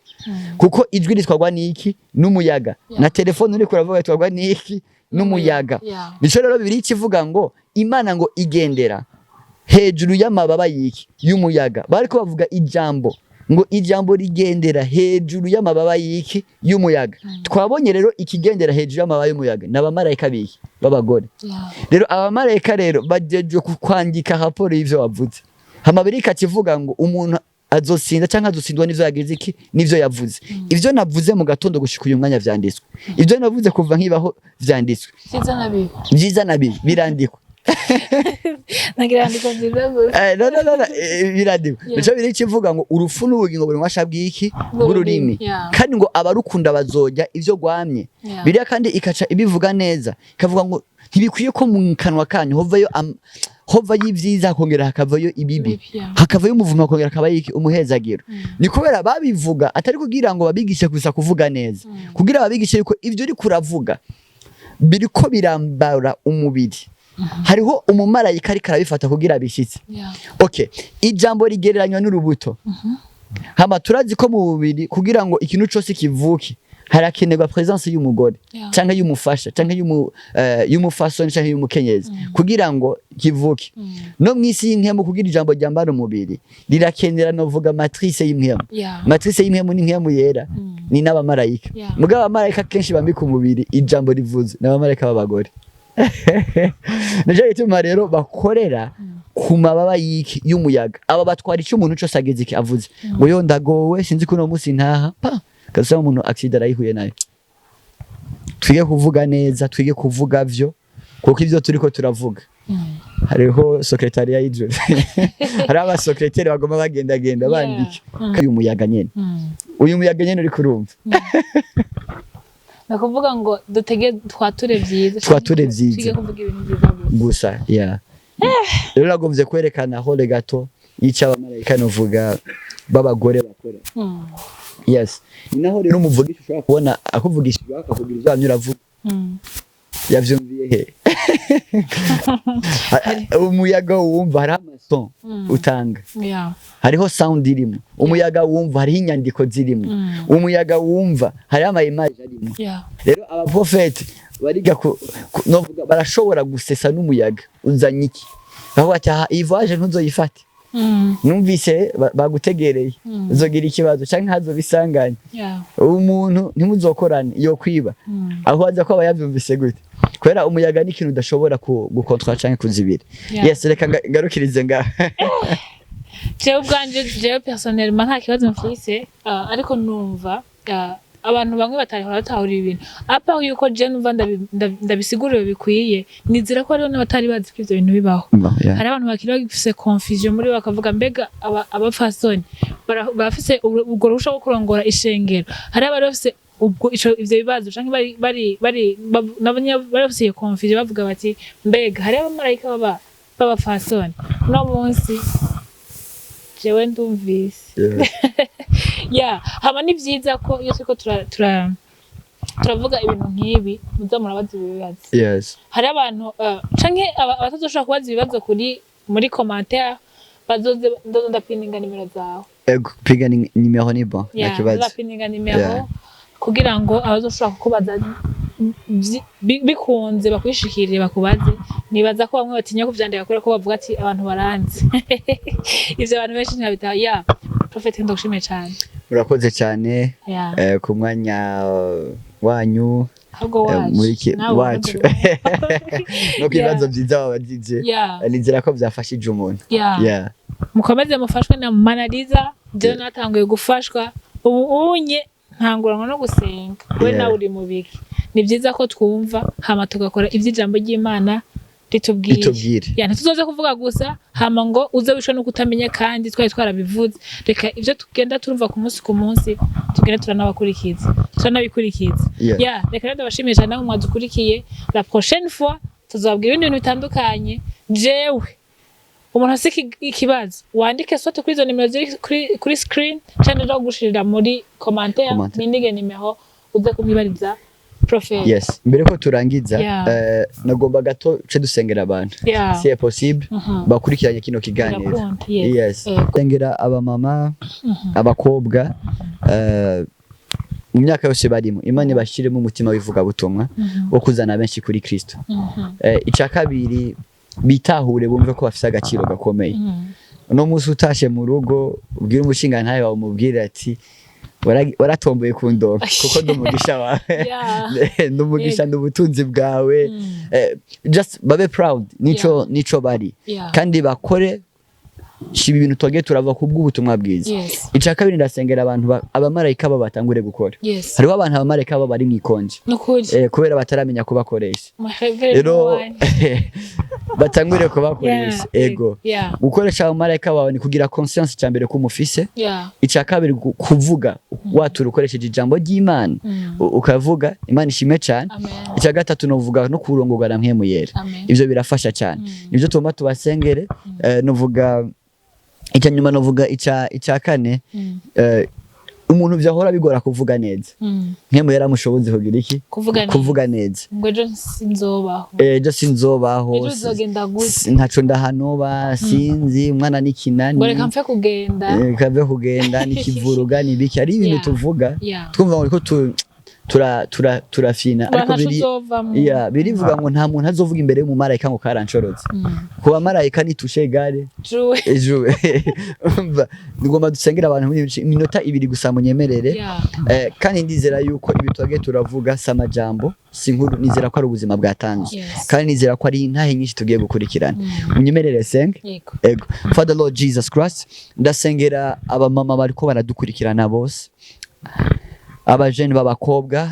kuko ijwi ritwarwa n'iki? N'umuyaga. Na telefone uriko uravuga itwarwa n'iki? N'umuyaga. Nico rero Bibiliya ikivuga ngo Imana ngo igendera hejuru y'amababa y'iki? Y'umuyaga. Bariko bavuga ijambo, ngo ijambo rigendera hejuru y'amababa y'iki? Y'umuyaga. Twabonye rero ikigendera hejuru y'amababa y'umuyaga ni abamarayika biki? B'abagore. Rero abamarayika rero bajejwe kwandika raporo y'ivyo wavuze. Hama Bibiliya ikakivuga ngo umuntu azotsinda canke azotsindwa n'ivyo yagize iki? N'ivyo yavuze. Ivyo navuze mu gatondo gushika uyu mwanya vyanditswe, ivyo navuze kuva nkibaho vyanditswe. Vyiza na bibi. Vyiza na bibi birandikwa. Nagira andiko nziza gusa. No, no, no, no, birandikwa. Nico biri kivuga ngo urupfu n'ubugingo buri mwasha bw'iki? Bw'ururimi. Kandi ngo abarukunda bazorya ivyo rwamye. Bibiliya kandi ikaca ibivuga neza, ikavuga ngo ntibikwiye ko mu kanwa kanyu hovayo ibyiza, hakongera hakavayo ibibi. Ibibi, yeah. Hakavayo umuvumo, hakongera hakabayo iki? Umuhezagiro. Ni kubera babivuga atari kugira ngo babigishe gusa kuvuga neza, kugira babigishe yuko ivyo uriko uravuga biriko birambara umubiri, hariho umumarayika ariko arabifata kugira abishitse. Okay, ijambo rigereranywa n'urubuto. Hama turazi ko mu mubiri, kugira ngo ikintu cose kivuke, harakenerwa présence y'umugore canke y'umufasha canke y'umufasoni canke y'umukenyezi kugira ngo kivuke. No mw'isi y'impwemu, kugira ijambo ryambara umubiri, rirakenera, novuga, matrice y'impwemu. Matrice y'impwemu ni impwemu yera, ni n'abamarayika. Mugabo abamarayika kenshi bambika umubiri ijambo rivuze n'abamarayika b'abagore. Nico gituma rero bakorera ku mababa y'iki? Y'umuyaga. Aba batwara icyo umuntu cose ageze iki? Avuze ngo yo ndagowe, sinzi ko uno munsi ntaha, pa kasaba umuntu accident arayihuye nayo. Twige kuvuga neza, twige kuvuga vyo, kuko ivyo turiko turavuga, hariho secrétariat y'ijuru, hariho abasekreteri bagomba bagendagenda bandika. Uyu muyaga nyene, uyu muyaga nyene uriko urumva. Ni ukuvuga ngo dutege twature vyiza. Twature vyiza. Twige kuvuga ibintu vyiza gusa. Gusa, yeah. Rero nagomvye kwerekana hole gato y'icyo abamarayika, novuga, b'abagore bakora. Yes, ni naho rero umuvugisha ushobora kubona akuvugishije, akakubwira ivyo wamye uravuga. Yavyumviye he? Umuyaga wumva hariho ama son utanga, hariho sound irimo. Umuyaga wumva hariho inyandiko zirimo. Umuyaga wumva hariho ama image arimo. Rero abaprofeti bariga novuga barashobora gusesa n'umuyaga uzanye iki, bavuga ati aha iyi voyage ntuzoyifate, numvise bagutegereye, uzogira ikibazo canke hazobisanganya, umuntu ntimuzokorane, yo kwiba. Aho aza ko aba yavyumvise gute? Kubera umuyaga ni ikintu udashobora gukontrola canke kuzibira. Yes, reka ngarukirize ngaha. Jewe ubwanje, jewe personnellement nta kibazo mfise, ariko numva abantu bamwe batarihora batahura ibintu apa yuko je numva ndabisigurira bikwiye. Nizera ko hariho n'abatari bazi ko ivyo bintu bibaho. Hari abantu bakiri bagifise confusion muri bo, bakavuga mbega abapfasoni barafise ubwo ruhusha rwo kurongora ishengero? Hari abari bafise ubwo ico ivyo bibazo canke bari nabo nyene bari bafise iyo confusion, bavuga bati mbega hari abamarayika baba b'abapfasoni? Uno munsi jewe ndumvise. Ya, hama ni vyiza ko iyo turiko turavuga ibintu nk'ibi, muza murabaza ibibazo. Hari abantu canke abatazoshobora kubaza ibibazo kuri muri commentaire, bazoze ndozo ndapininga nimero zawe. Ego, piga ni nimero, ni bon, nta kibazo. Ndapininga nimero kugira ngo abazoshobora kukubaza bikunze bakwishikirire, bakubaze. Nibaza ko bamwe batinya kuvyandika kubera ko bavuga ati abantu baranzi. Ivyo abantu benshi ntibabitaho. Ya Prophet, ndagushimiye cane. Urakoze cyane ku mwanya wanyu. Ahubwo wacu. Muri Nawe wacu wakoze. No ku bibazo byiza wabajije. Nizera ko byafashije umuntu. Yeah. Mukomeze mufashwe na Manaliza. Jewe natanguye gufashwa ubu unye ntanguranwa no gusenga. We nawe uri mu biki? Ni byiza ko twumva hama tugakora ivy'ijambo ry'Imana ritubwiye. Itubwire. Ya, ntituzoze kuvuga gusa hama ngo uze wishwe no kutamenya kandi twari twarabivuze. Reka ivyo tugenda turumva ku munsi ku munsi tugenda turanabakurikiza, turanabikurikiza. Ya, reka rero ndabashimiye cyane namwe mwadukurikiye. La prochaine fois tuzababwira ibindi bintu bitandukanye. Jewe umuntu afise ikibazo wandike sote kuri izo nimero ziri kuri screen canke no gushirira muri commentaire. Commentaire. Nindige nimero uze kumwibariza Prophet. Yes, mbere ko turangiza, nagomba gato ce dusengera abantu, si est possible, bakurikiranye kino kiganiro. Birakunda, yes. Yes. Yego. Sengera abamama, abakobwa, mu myaka yose barimo, Imana ibashyiremo umutima w'ivugabutumwa wo kuzana benshi kuri Kristo. Icya kabiri, bitahure, bumve ko bafite agaciro gakomeye. Uno munsi utashe mu rugo, ubwire umushingantahe wawe, umubwire ati: "Waratomboye kundonka kuko ndi umugisha wawe, ndi umugisha, ndi ubutunzi bwawe." Just babe proud nico bari, kandi bakore shiba ibintu twagiye turava ku bw'ubutumwa bwiza. Icya kabiri, ndasengera abantu abamarayika bo batangure gukora. Hariho abantu abamarayika bo bari mu ikonje Nukuri. Kubera bataramenya kubakoresha. Muhevere. Rero batangure kubakoresha. Ego. Gukoresha abamarayika bawe ni kugira conscience, icya mbere ko umufise. Icya kabiri, kuvuga watura ukoresheje ijambo ry'Imana. Ukavuga Imana ishimwe cyane. Amen. Icya gatatu, novuga no kurongorwa na Mpwemu Yera. Amen. Ivyo birafasha cyane. Nivyo tugomba tubasengere. Novuga icya nyuma, novuga icya kane, umuntu vyahora bigora kuvuga neza, Mpwemu Yera amushobozi kugira iki? Kuvuga neza. Kuvuga neza. Ngo ejo sinzobaho. Ejo sinzobaho. Ejo uzogenda gute? Ntaco ndahanoba, sinzi umwana n'ikinani. Ngo reka mfe kugenda. Kave kugenda n'ikivuruga n'ibiki, ari ibintu tuvuga twumva ngo ko turafina Ngo ariko ntaco biri uzovamwo. Yeah, birivuga ngo nta muntu azovuga imbere y'umumarayika ngo karanshorotse. Ku bamarayika ni touche égale. True. Ejo umva, ngomba dusengera abantu muri minota 2 gusa, munyemerere. Kandi ndizera yuko ibi twagiye turavuga si amajambo, si inkuru, nizera ko ari ubuzima bwatanzwe. Kandi nizera ko ari intahe nyinshi tugiye gukurikirana. Munyemerere senge. Yego. Ego. Father Lord Jesus Christ, ndasengera abamama bariko baradukurikirana bose, abajene b'abakobwa,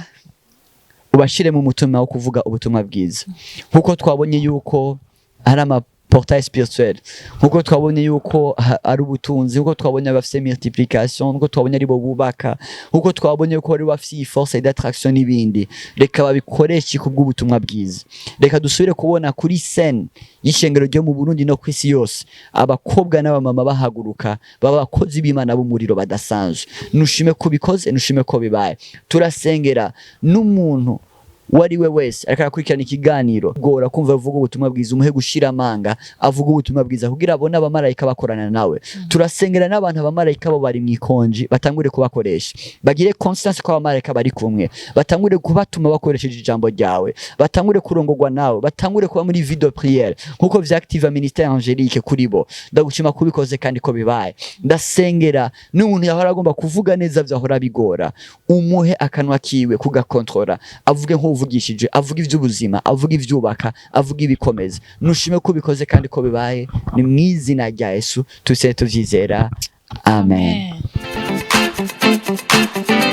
ubashire mu mutima wo kuvuga ubutumwa bwiza, nkuko twabonye yuko hari ama portail spirituel, nkuko twabonye yuko ari ubutunzi, nkuko twabonye bafise multiplication, nkuko twabonye aribo bubaka, nkuko twabonye ko ari bafise iyi force d'attraction n'ibindi. Reka babikoreshe kubw'ubutumwa bwiza. Reka dusubire kubona kuri scène y'ishengero ryo mu Burundi no ku isi yose abakobwa n'abamama bahaguruka baba abakozi b'Imana b'umuriro badasanzwe. Nushime ko bikoze, nushime ko bibaye. Turasengera n'umuntu uwo ari we wese ariko arakurikirana ikiganiro gora kumva avuga ubutumwa bwiza, umuhe gushira amanga avuga ubutumwa bwiza kugira abone abamarayika bakorana nawe. Turasengera n'abantu abamarayika bo bari mu ikonji, batangure kubakoresha, bagire conscience ko abamarayika bari kumwe, batangure kubatuma bakoresheje ijambo ryawe, batangure kurongorwa nawe, batangure kuba muri vie de prière nkuko vyactiva ministère angélique kuri bo. Ndagushima kubikoze kandi ko bibaye. Ndasengera n'umuntu yahora agomba kuvuga neza vyahora bigora, umuhe akanwa kiwe kugakontrola, avuge nk'uvugishije, avuge ivy'ubuzima, avuge ivyubaka, avuge ibikomeza. Nushime ko ubikoze kandi ko bibaye. Ni mu izina rya Yesu tuse tuvyizera, amen. Amen.